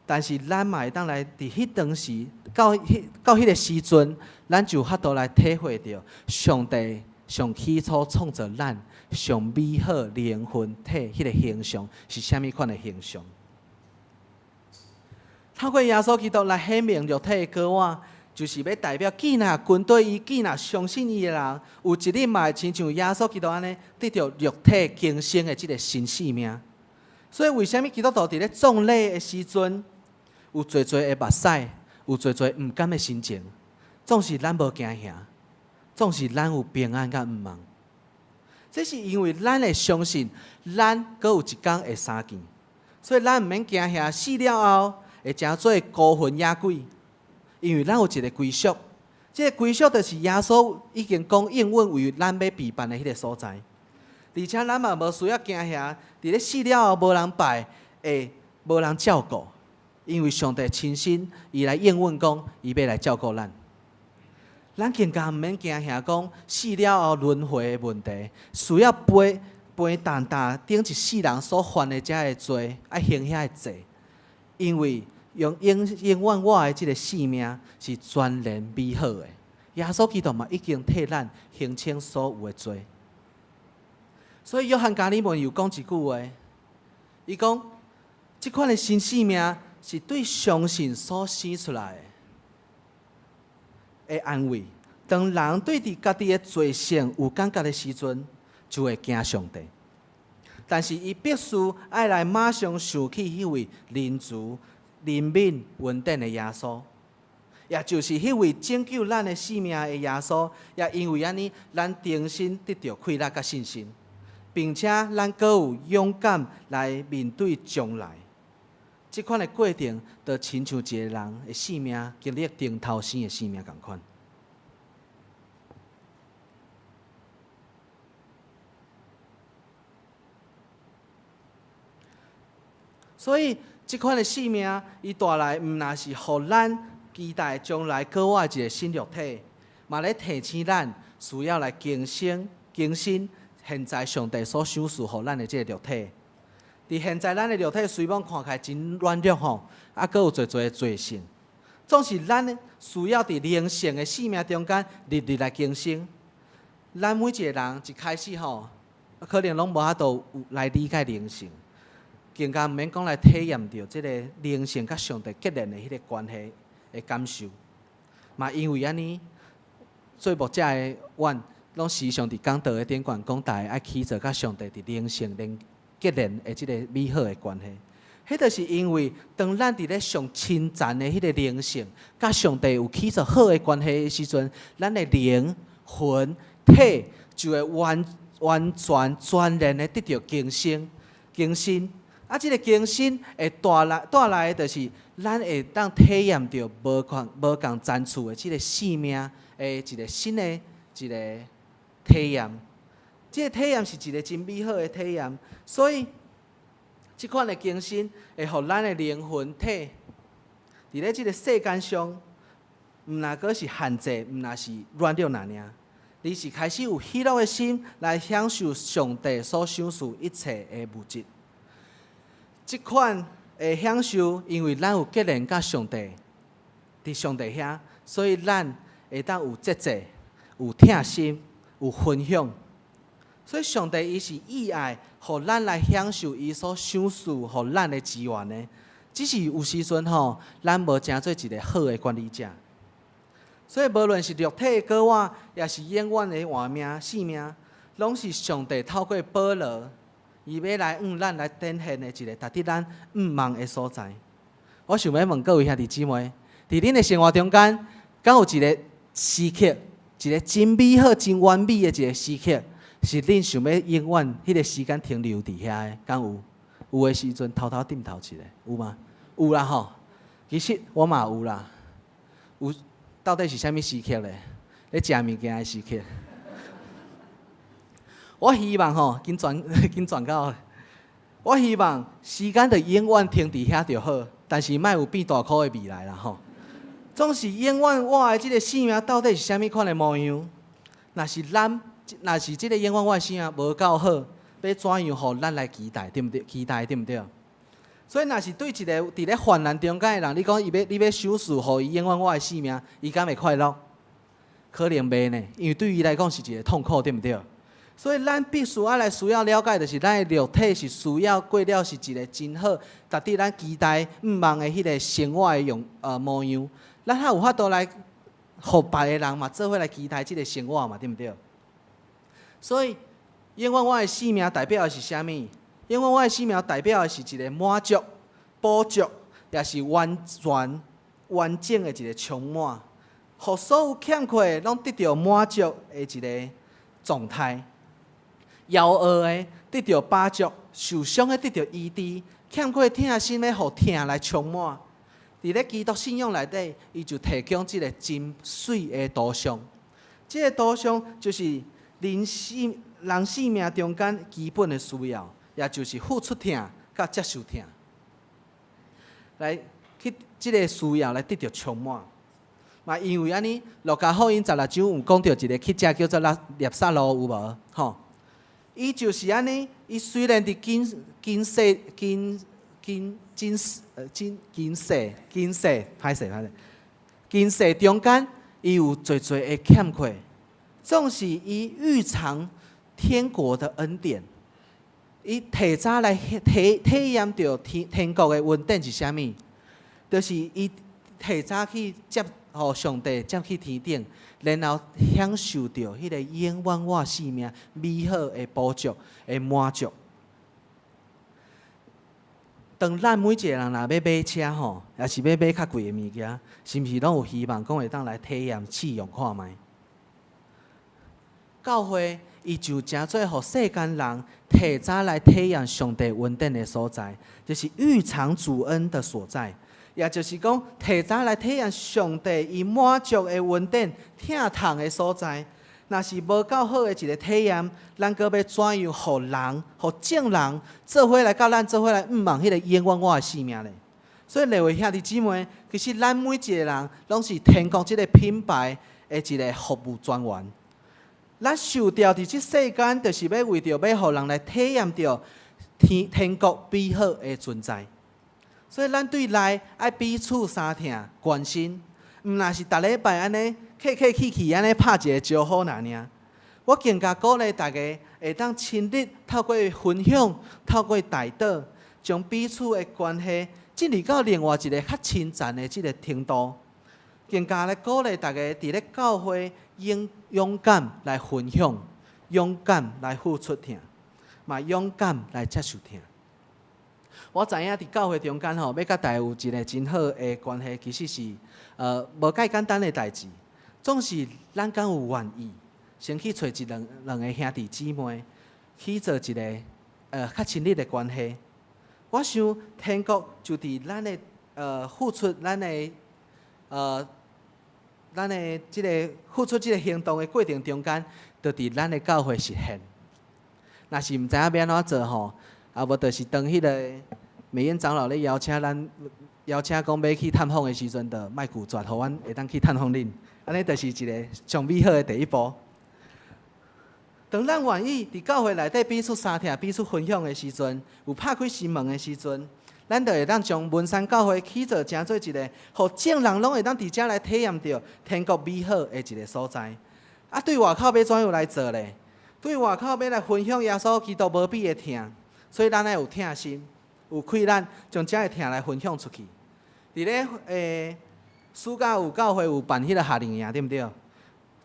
但是咱嘛會當來佇彼當時，到彼个時陣，咱就有法度來體會著上帝上起初創造咱上美好靈魂體彼个形象是啥物款的形象。透過耶穌基督來顯明肉體的過我，就是欲代表，既若跟隨伊，既若相信伊的人，有一日嘛會親像耶穌基督按呢，得著肉體更新的這个新生命。所以，為啥物基督徒佇咧葬禮的時陣，有濟濟的目屎，有濟濟毋甘的心情，總是咱無驚嚇，總是咱有平安佮毋茫。這是因為咱會相信，咱閣有一工會相見，所以咱毋免驚嚇死了後會成做孤魂野鬼，因為咱有一个歸屬，這个歸屬就是耶穌已經講應允為咱欲備辦的彼个所在。而且咱嘛無需要驚嚇，佇咧死了後無人拜，會無人照顧，因為上帝親身伊來應允講，伊欲來照顧咱。咱更加毋免驚嚇講死了後輪迴的問題，需要背背擔擔頂一世人所犯的這个罪，愛還遐个債，因為用永永遠活的這个生命是全然美好的。耶穌基督嘛已經替咱還清所有的罪。所以約翰加爾文又講一句話，伊講：這款的新生命是對相信所生出來的安慰。當人對佇家己的罪性有感覺的時陣，就會驚上帝。但是伊必須愛來馬上想起彼位仁慈、憐憫、恩典的耶穌，也就是彼位拯救咱的性命的耶穌。也因為按呢，咱重新得著氣力佮信心，並且咱閣有勇敢來面對將來。這款的過程，就親像一个人的性命經歷重頭生的生命仝款。所以，這款的生命，伊帶來毋但是予咱期待將來閣活的一个新肉體，嘛咧提醒咱需要來更新、更新現在上帝所賞賜予咱的這个肉體。佇現在咱的肉體雖罔看起來真軟弱吼，啊，閣有濟濟的罪性，總是咱需要佇靈性的生命中間日日來更新。咱每一个人一開始吼，可能攏無法度有來理解靈性。更加毋免講來體驗著這个靈性佮上帝結連的彼个關係的感受。嘛因為按呢，做牧者的阮，攏時常佇講道的頂懸講，逐家愛起做佮上帝佇靈性連結連的這个美好的關係。彼就是因為當咱佇咧上深層的彼个靈性，佮上帝有起做好的關係的時陣，咱的靈魂體就會完完全全然的得著更新更新。啊，這个更新會帶來帶來的，就是咱會當體驗著無仝無仝層次的這个生命的一个新的一个體驗。這个體驗是一个真美好的體驗，所以這款的更新會予咱的靈魂體佇咧這个世間上，毋若閣是限制，毋若是軟弱爾爾，而是開始有喜樂的心來享受上帝所賞賜一切的物質。這款的享受，因為咱有結連佮上帝，佇上帝遐，所以咱會當有節制、有疼心、有分享。所以上帝伊是意愛，予咱來享受伊所賞賜予咱的資源的。只是有時陣吼，咱無成做一个好的管理者。所以無論是肉體的過往，抑是永遠的活命、性命，攏是上帝透過保羅。伊欲來向咱來展現的一个值得咱向望的所在。我想欲問各位兄弟姊妹，佇恁的生活中間，敢有一个時刻，一个真美好、真完美的一个時刻，是恁想欲永遠彼个時間停留佇遐的？敢有？有的時陣偷偷點頭一下，有嗎？有啦吼。其實我嘛有啦。有，到底是啥物時刻咧？咧食物件的時刻。我希望吼，緊轉緊轉到。我希望時間就永遠停佇遐就好，但是莫有變大箍的未來啦吼。總是永遠我的這个生命到底是啥物款的模樣？若是咱，若是這个永遠我的生命無夠好，欲怎樣予咱來期待，對毋對？期待對毋對？所以，若是對一个佇咧患難中間的人，你講伊欲你欲賞賜予伊永遠我的生命，伊敢會快樂？可能袂呢，因為對伊來講是一个痛苦，對毋對？所以，咱必須愛來需要了解，就是咱的肉體是需要過了是一个真好，值得咱期待、向望的彼个生活的樣模樣。咱才有法度來，予別个人嘛做伙來期待這个生活嘛，對毋對？所以，永遠我的生命代表的是啥物？永遠我的生命代表的是一个滿足、補足，也是完全、完整的一个充滿，予所有欠缺的攏得著滿足的一个狀態。枵餓的得著飽足，受傷的得著醫治，欠缺疼心的，予疼來充滿。佇咧基督信仰內底，伊就提供這个真媠的圖像。這个圖像就是人生人生命中間基本的需要，也就是付出疼佮接受疼，來去這个需要來得著充滿。嘛，因為按呢，路加福音十六章有講著一个乞者叫做拉撒路，有無？吼。伊就是按呢，伊雖然佇今今世今今今世今今世今世歹勢歹勢，今世中間伊有濟濟的欠缺，總是伊預嘗天國的恩典，伊提早來體驗著天國的恩典是啥物？就是伊提早去接予上帝接去天頂，然後享受著彼个永遠活生命美好的補足的滿足。當咱每一个人若欲買車吼，抑是欲買較貴的物件，是毋是攏有希望講會當來體驗試用看覓？教會伊就成做予世間人提早來體驗上帝恩典的所在，就是預嘗主恩的所在。也就是講，提早來體驗上帝伊滿足的恩典、疼痛的所在。若是無夠好的一个體驗，咱閣欲怎樣予人、予眾人做伙來佮咱做伙來向望彼个永遠活的生命咧？所以，列位兄弟姊妹，其實咱每一个人攏是天國這个品牌的一个服務專員。咱受召佇這世間，就是欲為著欲予人來體驗著天國美好的存在。所以，咱對內愛彼此相疼關心，毋但是逐禮拜按呢客客氣氣按呢拍一个招呼爾爾。我更加鼓勵大家會當親力透過分享、透過代禱，將彼此的關係進入到另外一个較深層的這个程度。更加來鼓勵大家佇咧教會勇敢來分享，勇敢來付出疼，嘛勇敢來接受疼。我知影佇教會中間吼，欲佮大家有一个真好的關係，其實是無介簡單的代誌。總是咱敢有願意先去揣一兩個兄弟姊妹，去做一个較親密的關係。我想天國就佇咱的付出，咱的這个付出這个行動的過程中間，就佇咱的教會實現。若是毋知影欲按怎做吼，啊無就是當彼个美燕長老咧邀請咱，邀請講欲去探訪的時陣，就莫拒絕，予阮會當去探訪恁。按呢就是一个上美好的第一步。當咱願意佇教會內底彼此相疼、彼此分享的時陣，有拍開心門的時陣，咱就會當將文山教會起做成做一个，予眾人攏會當佇遮來體驗著天國美好的一個所在。啊，對外口欲怎樣來做咧？對外口欲來分享耶穌基督無比的疼，所以咱愛有疼心，有氣力，將遮的疼來分享出去。佇咧暑假有教會有辦彼个夏令營，對毋對？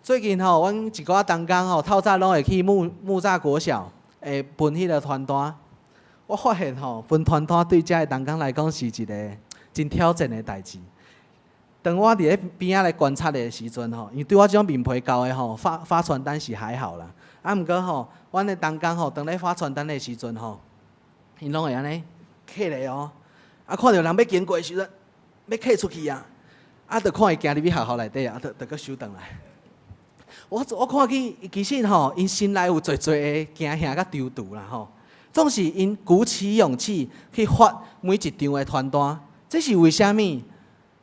最近吼，阮一寡同工吼，透早攏會去木柵國小，會分彼个傳單。我發現吼，分傳單對遮的同工來講是一个真挑戰的代誌。當我佇咧邊仔來觀察的時陣吼，因為對我這種面皮厚的吼，發發傳單是還好啦。啊，毋過吼，阮的同工吼，當咧發傳單的時陣吼，𪜶攏會按呢客咧哦。啊，看著人欲經過的時陣，欲客出去啊，啊，就看伊行入去學校內底啊，就閣收轉來。我看見其實吼，𪜶心內有濟濟的驚嚇佮躊躇啦吼。總是𪜶鼓起勇氣去發每一張的傳單，這是為啥物？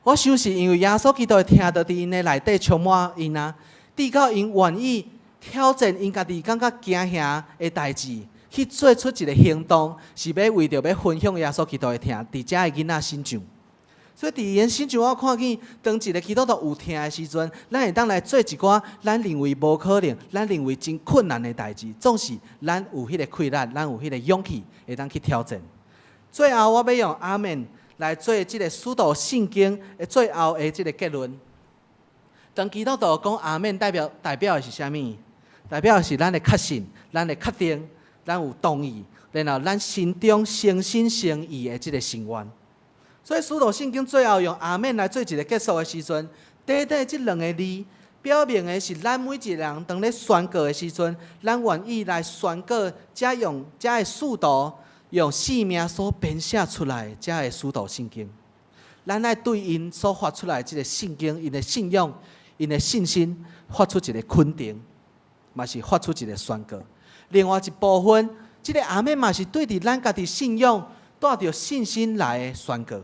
我想是因為耶穌基督的疼就佇𪜶的內底充滿𪜶啊，直到𪜶願意挑戰𪜶家己感覺驚嚇的代誌，去做出一个行動，是欲為著欲分享耶穌基督的疼，佇遮的囡仔身上。所以佇𪜶身上，我看見當一个基督徒有疼的時陣，咱會當來做一寡咱認為無可能、咱認為真困難的代誌，總是咱有彼个氣力，咱有彼个勇氣，會當去挑戰。最後，我欲用阿們來做這个使徒信經的最後的這个結論。當基督徒講阿們，代表的是啥物？代表的是咱的確信，咱的確定，咱有同意，然後咱心中誠心誠意的這个心願。所以，使徒信經最後用阿們來做一个結束的時陣，短短這兩个字，表明的是咱每一个人當咧宣告的時陣，咱願意來宣告，遮用遮个使徒用生命所編寫出來遮个使徒信經。咱愛對𪜶所發出來這个信經，𪜶的信仰、𪜶的信心，發出一个肯定，嘛是發出一个宣告。另外一部分，這个阿們嘛是對佇咱家己信仰帶著信心來的宣告。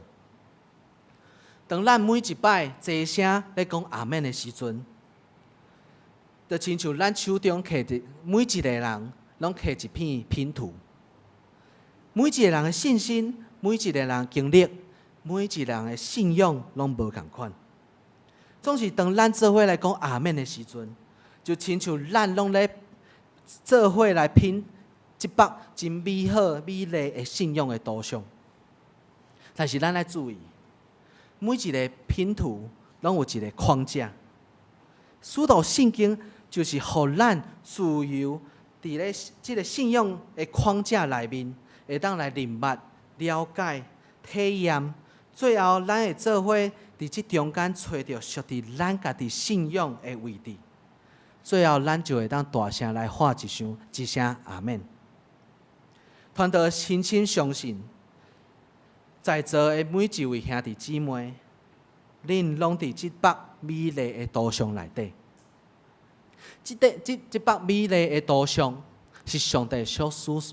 當咱每一擺齊聲咧講阿們的時陣，就親像咱手中摕著每一个人攏摕一片拼圖，每一个人的信心，每一个人經歷，每一个人的信仰攏無仝款。總是當咱做伙來講阿們的時陣，就親像咱攏咧做伙來拼這幅真美好、美麗的信仰的圖像。但是咱愛注意，每一个拼圖攏有一个框架。使徒信經就是予咱自由佇咧這个信仰的框架內面，會當來認捌、了解、體驗，最後咱會做伙佇這中間揣著屬佇咱家己信仰的位置。最後，咱就會當大聲來喊一聲一聲阿們。傳道深深相信，在座的每一位兄弟姊妹，恁攏佇這幅美麗的圖像內底。這幅美麗的圖像是上帝所賞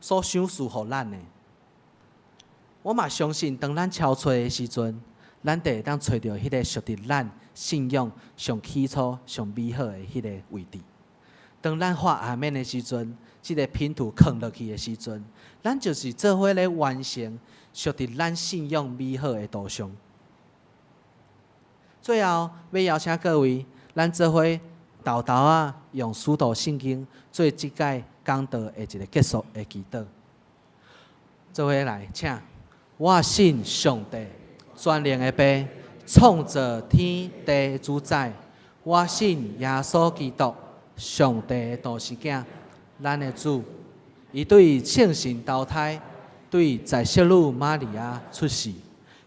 賜予咱的。我嘛相信，當咱敲揣的時陣，咱就會當揣著彼個屬佇咱信仰上起初、上美好的彼個位置。當咱喊阿們的時陣，這个拼圖囥落去的時陣，咱就是做伙咧完成屬佇咱信仰美好的圖像。最後，欲邀請各位，咱做伙沓沓仔用使徒信經做這擺講道的一个結束的祈禱。做伙來，請。我信上帝，全能的父，創造天地的主宰。我信耶穌基督，上帝的獨生囝，咱的主。伊對聖神投胎，對在聖女瑪利亞出世，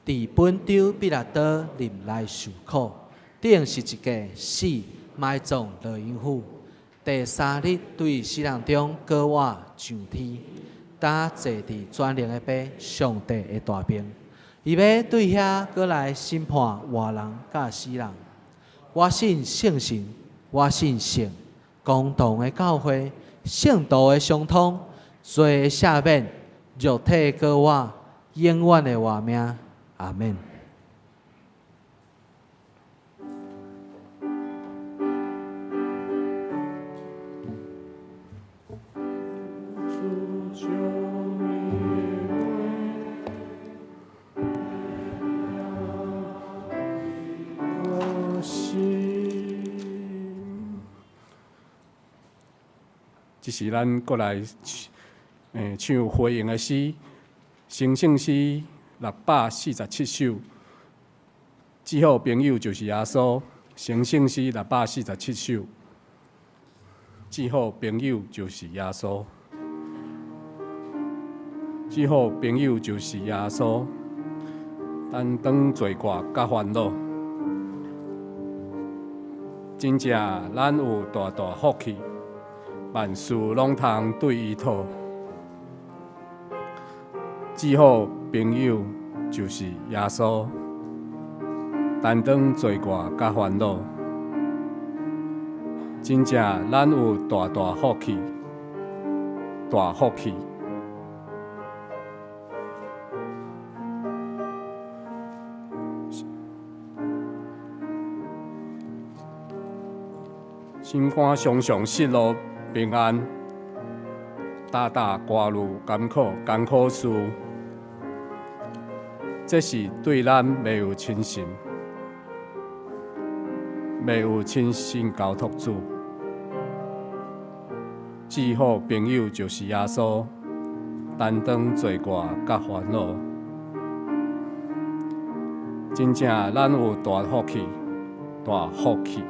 佇本丟彼拉多忍耐受苦，釘十字架死，埋葬落陰府。第三日對死人中閣活上天，搭坐佇全能的父上帝的大爿。伊欲對遐閣來審判活人佮死人。我信聖神，我信聖公同的教會，聖徒的相通，罪的赦免，肉體閣活，永遠的活命。阿們。這是咱閣來唱回應的詩，成聖詩647首。至好朋友就是耶穌，成聖詩647首。至好朋友就是耶穌，至好朋友就是耶穌，擔當罪過佮煩惱。真正咱有大大福氣，萬事攏通對伊討。至好朋友就是耶穌，擔當罪過佮煩惱。真正咱有大大福氣，大福氣。心肝常常失落平安，逐逐掛慮艱苦艱苦事，這是對咱未有親信，未有親信交託主。至好朋友就是耶穌，擔當罪過佮煩惱。真正咱有大福氣，大福氣。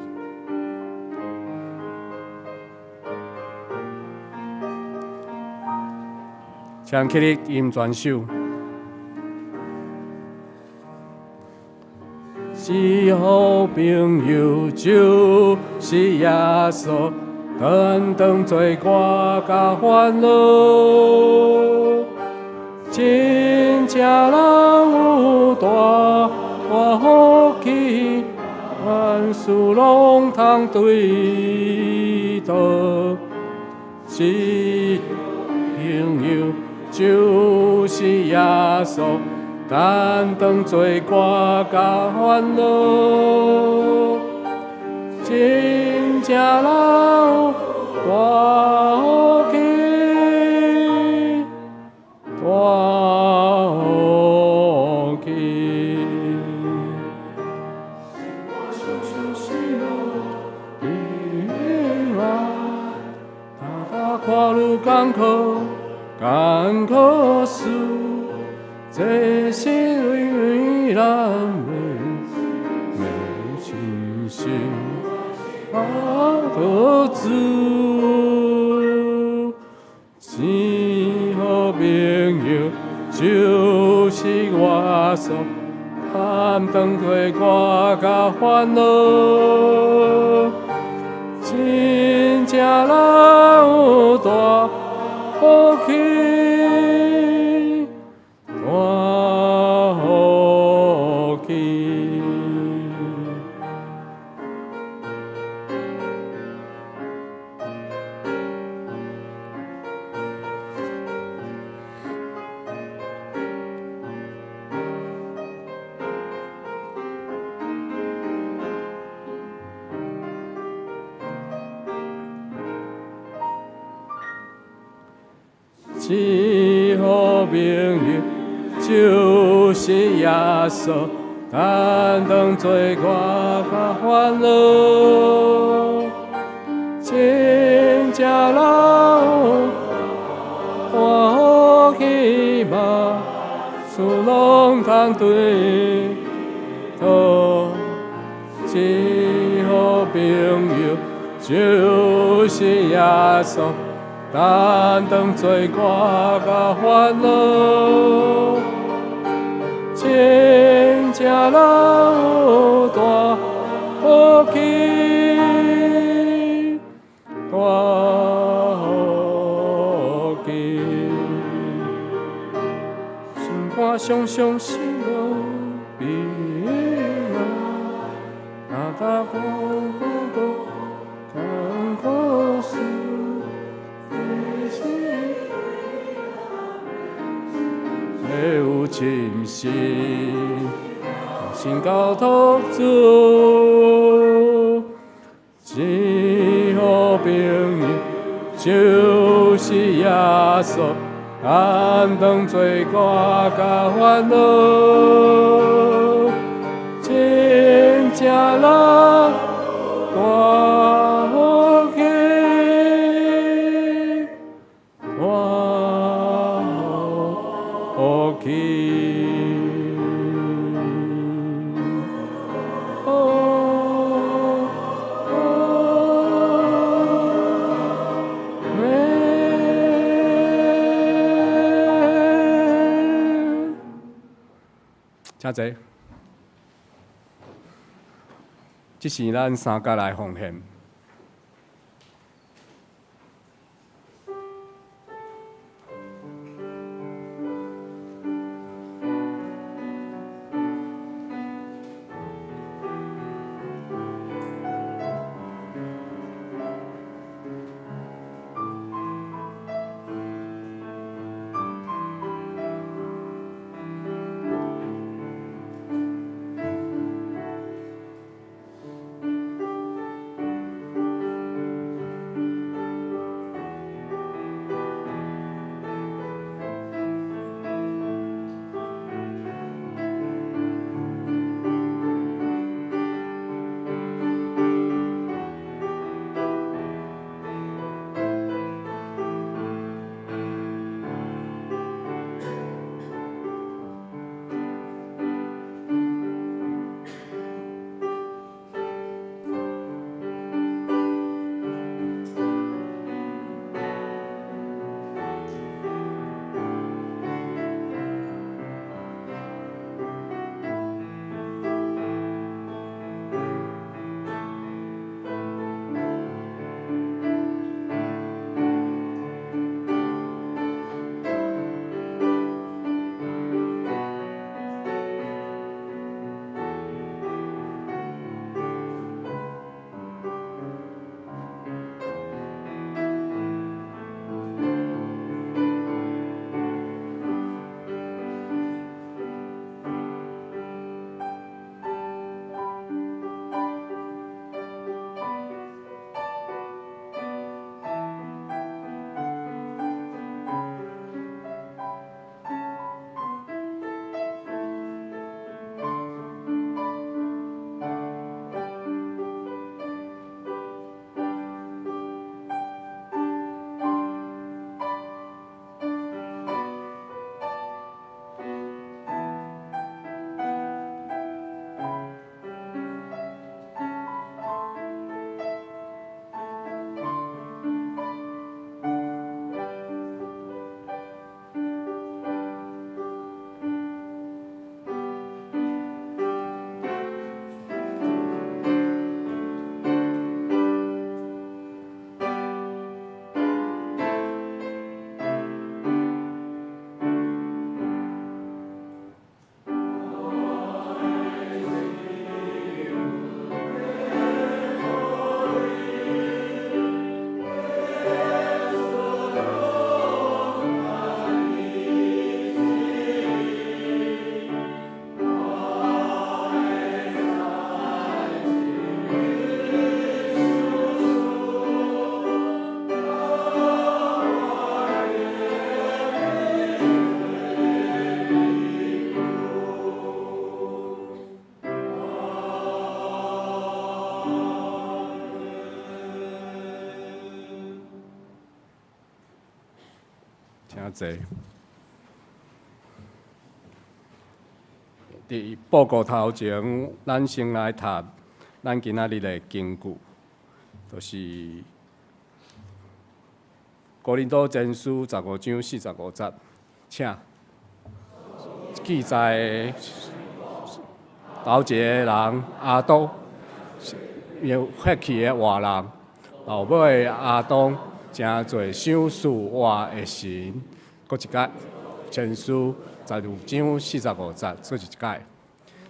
請起立，吟全首。至好朋友就是耶穌，擔當罪過佮煩惱。真正人有大大福氣，萬事攏通對伊討。至朋友就是耶穌，擔當罪過佮煩惱。真正人有大福氣，大福氣。看愈艰苦。心交託主，真好朋友就是耶穌，擔當罪過佮煩惱，真正人有大福氣，大福氣。真好朋友就是耶穌，擔當罪過佮煩惱，真正人有大福氣萬事攏通對討。真好朋友就是耶穌，擔當罪過佮煩惱，真正人有大福氣，大福氣。心肝常常喜樂平安，若踏過苦艱苦事。沒有深信，心交託主，真好朋友就是耶穌，擔當罪過佮煩惱，真正人大福氣，大福氣。哦哦，阿們。請坐。這是咱三角來奉獻。請坐。佇報告頭前，咱先來讀咱今仔日的經句，就是哥林多前書15章45節，請記載頭一个人亞當有血氣的活人，後尾亞當成做賞賜活的神，閣一擺前書12章45節，閣一擺。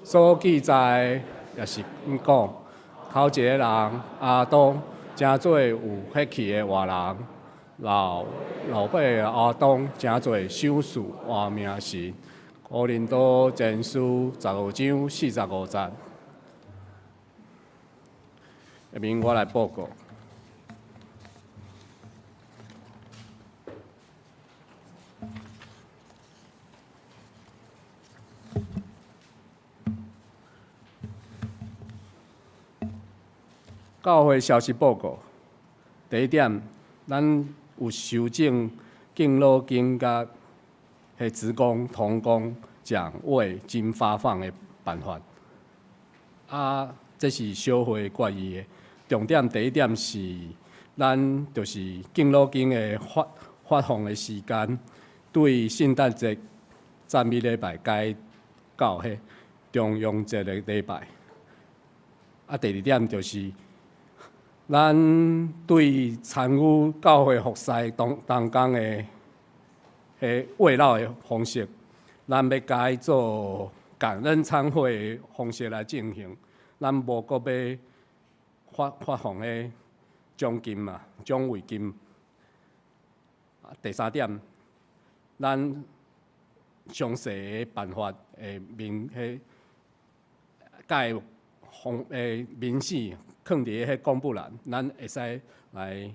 所記載也是按講，頭一个人亞當成做有血氣的活人，後尾亞當成做賞賜活命神。哥林多前書15章45節。下面我來報告。教會消息報告。第一點，咱有修正敬老金佮彼職工同工獎慰金發放的辦法。啊，這是小會決議的。重點第一點是，咱就是敬老金的發放的時間，對聖誕節讚美禮拜改到彼重陽節的禮拜。啊，第二點就是，咱對參與教會服侍同工的彼慰勞的方式，咱欲改做感恩餐會的方式來進行，咱無閣欲發放彼獎金嘛，獎慰金。第三點，咱詳細的辦法的明彼改方的明細，囥佇彼公布欄，咱會使來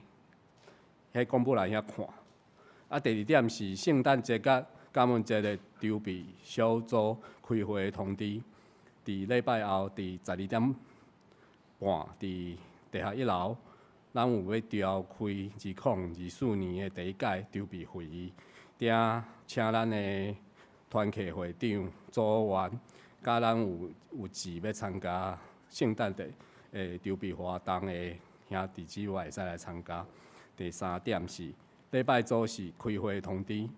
彼公布欄遐看。啊，第二點是聖誕節佮感恩節的籌備小組開會的通知，佇禮拜後佇12點半，佇地下一樓，咱有欲召開2024年的第一屆籌備會議，定請咱的團契會長、組員，佮咱有志欲參加聖誕節的籌備活動的兄弟姊妹會使來參加。第三點是禮拜組是開會通知，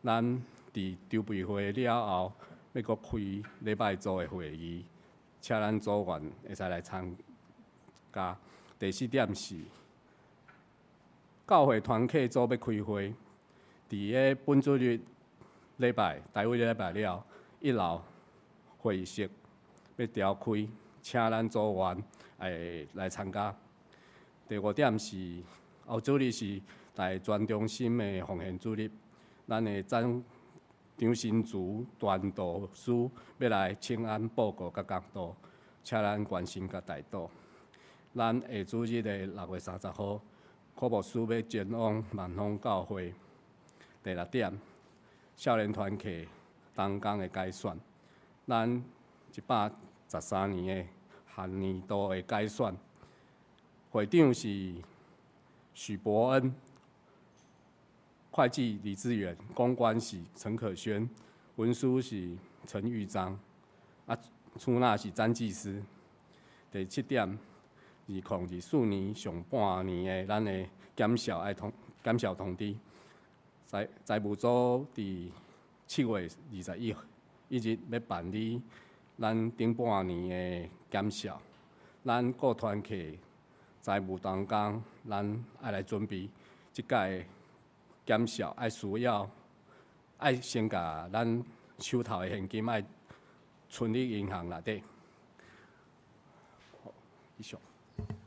咱佇籌備會了後，欲閣開禮拜組的會議，請咱組員會使來參加。第四點是教會團契組欲開會，佇个本主日禮拜，大衛禮拜了，一樓會議室欲召開，請咱組員會來參加。第五點是後主日是大專中心的奉獻主日，咱的張張新竹傳道師欲來請安報告佮講道，請咱關心佮代禱。咱下主日的6月30號，柯牧師欲前往萬豐教會。第六點，少年團契同工的改選，咱113年的學年度的改選，會長是許伯恩，會計李志遠，公關是陳可軒，文書是陳玉章，啊，出納是詹技師。第七點，2024年上半年的咱的檢校愛通檢校通知，財務組佇7月21日欲辦理咱頂半年的檢校，咱各團契財務同工，咱愛來準備這擺檢校，愛需要愛先共咱手頭的現金愛存佇銀行內底。好，以上。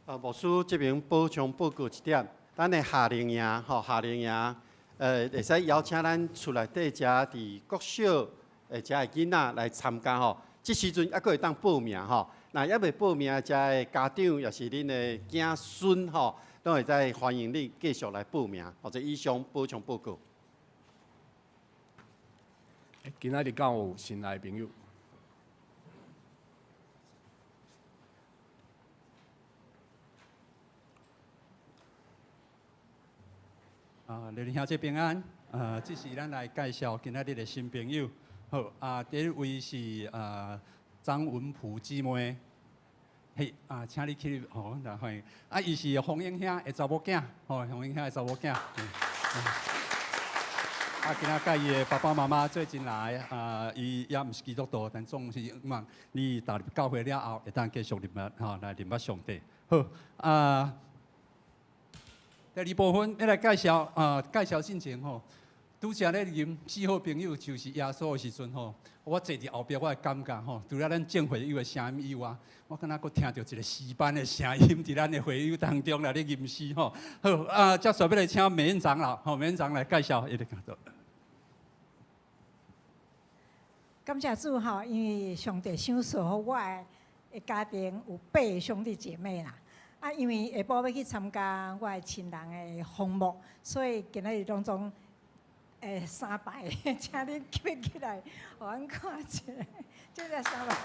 啊，牧師這邊補充報告一點，咱的夏令營吼，夏令營，會使邀請咱厝內底遮佇國小的遮的囡仔來參加吼。這時陣猶閣會當報名吼，若猶未報名遮的家長，抑是恁的囝孫吼，攏會使歡迎你繼續來報名。或者以上補充報告。今仔日敢有新來的朋友？啊，劉林小姐平安。這是咱來介紹今仔日的新朋友。好，啊，第一位是張文璞姊妹，嘿，啊，請你起立，好，來歡迎。啊，伊是馮英兄的查某囝，吼，馮英兄的查某囝。啊，今仔佮伊的爸爸媽媽做陣來，啊，伊也毋是基督徒，但總是希望你踏入教會了後，會當繼續認捌，吼，來認捌上帝。好，啊，第二部分欲來介紹，啊，介紹進前吼，拄才咧吟至好朋友就是耶穌的時陣吼，我坐佇後壁，我的感覺吼，除了咱正會友的聲音以外，我敢若閣聽著一個詩班的聲音佇咱的會友當中來咧吟詩吼。好，啊，接續欲來請美恩長老，吼，美恩長來介紹伊的工作。感謝主吼，因為上帝賞賜予我的家庭有八個兄弟姐妹啦。啊，因為下晡欲去參加我的親人的紅木，所以今仔日攏總三排，請恁起起來，予阮看一下，這個三排。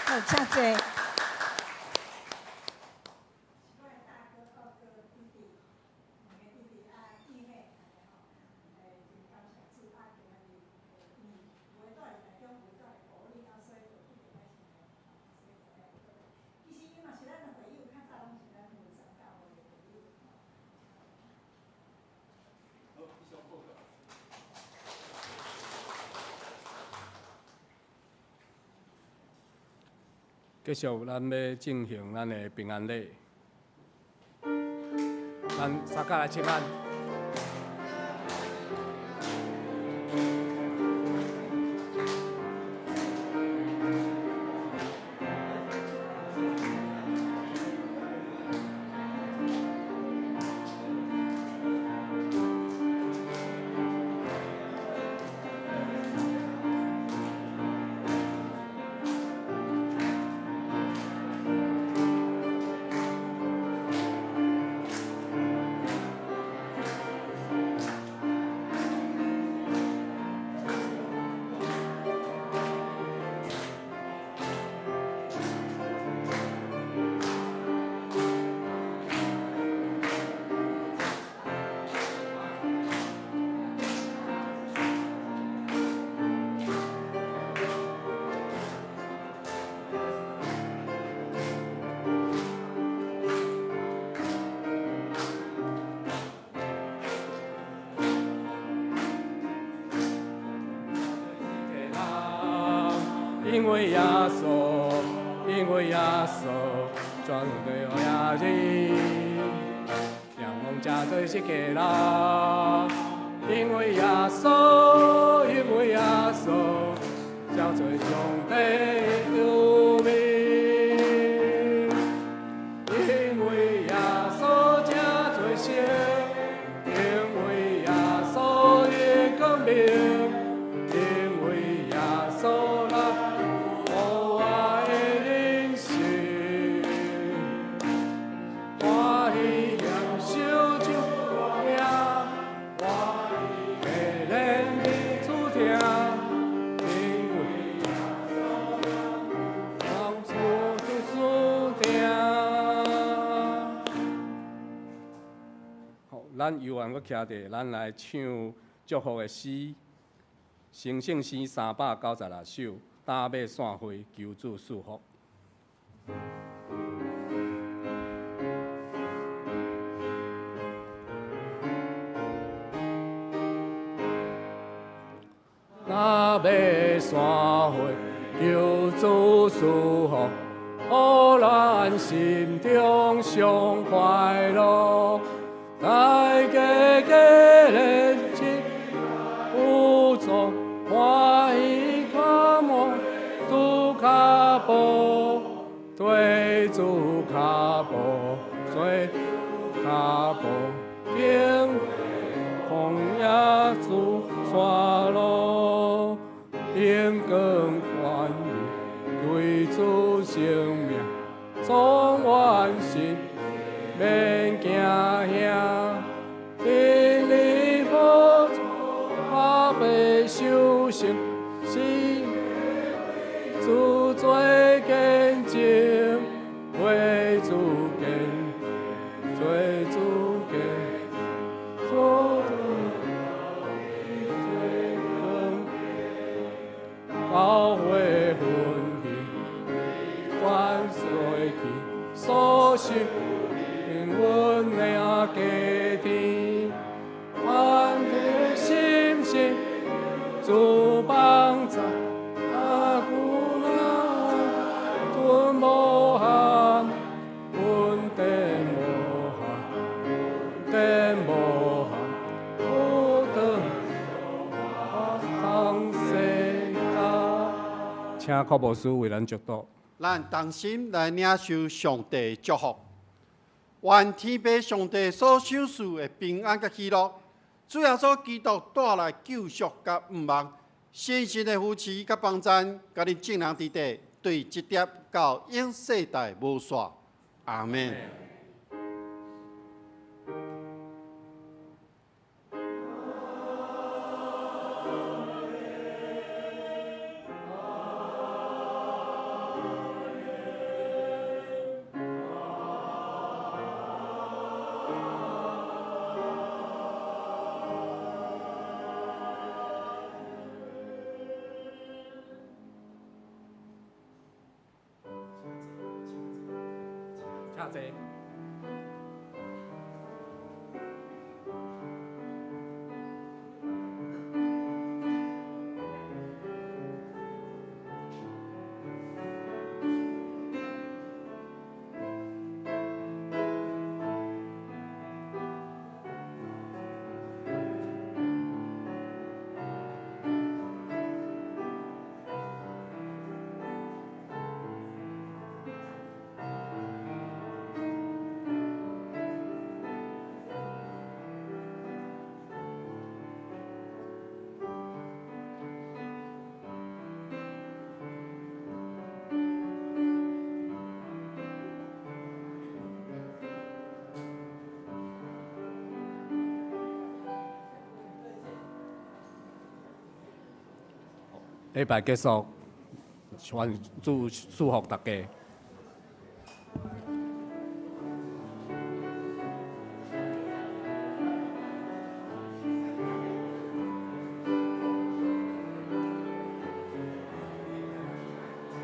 好，請坐。繼續，咱欲進行咱的平安禮。咱三甲來請安。因為耶穌，因為耶穌，全對我也是，仰望這做一個人。因為耶穌，因為耶穌，叫做上帝有名。因為耶穌這做聖，因為耶穌的光明，因為耶穌。咱猶原閣徛佇，咱來唱祝福的詩，成聖詩396首，打馬散會，求主賜福。打馬散會，求主賜福，予咱心中上快樂。大家皆連接有助，歡喜看滿主腳步，對主腳步，對腳步，經曠野主山路，榮光權威歸主生命，總完成。免驚嚇，真理寶座阿伯修行，是主做見證，為主見，做主見，保守阮的家庭，团结心心，主帮助，阿久难，吞无限，恩典无限，恩典无限，不得当世界。请柯牧师为咱祝祷。咱同心来领受上帝的祝福，愿天父上帝所赏赐的平安佮喜乐，主耶稣基督帶來救贖佮盼望，聖神的扶持佮幫贊，佮恁眾人佇底，對這粒到永世代無煞。阿們。請坐。禮拜結束，願主祝福大家。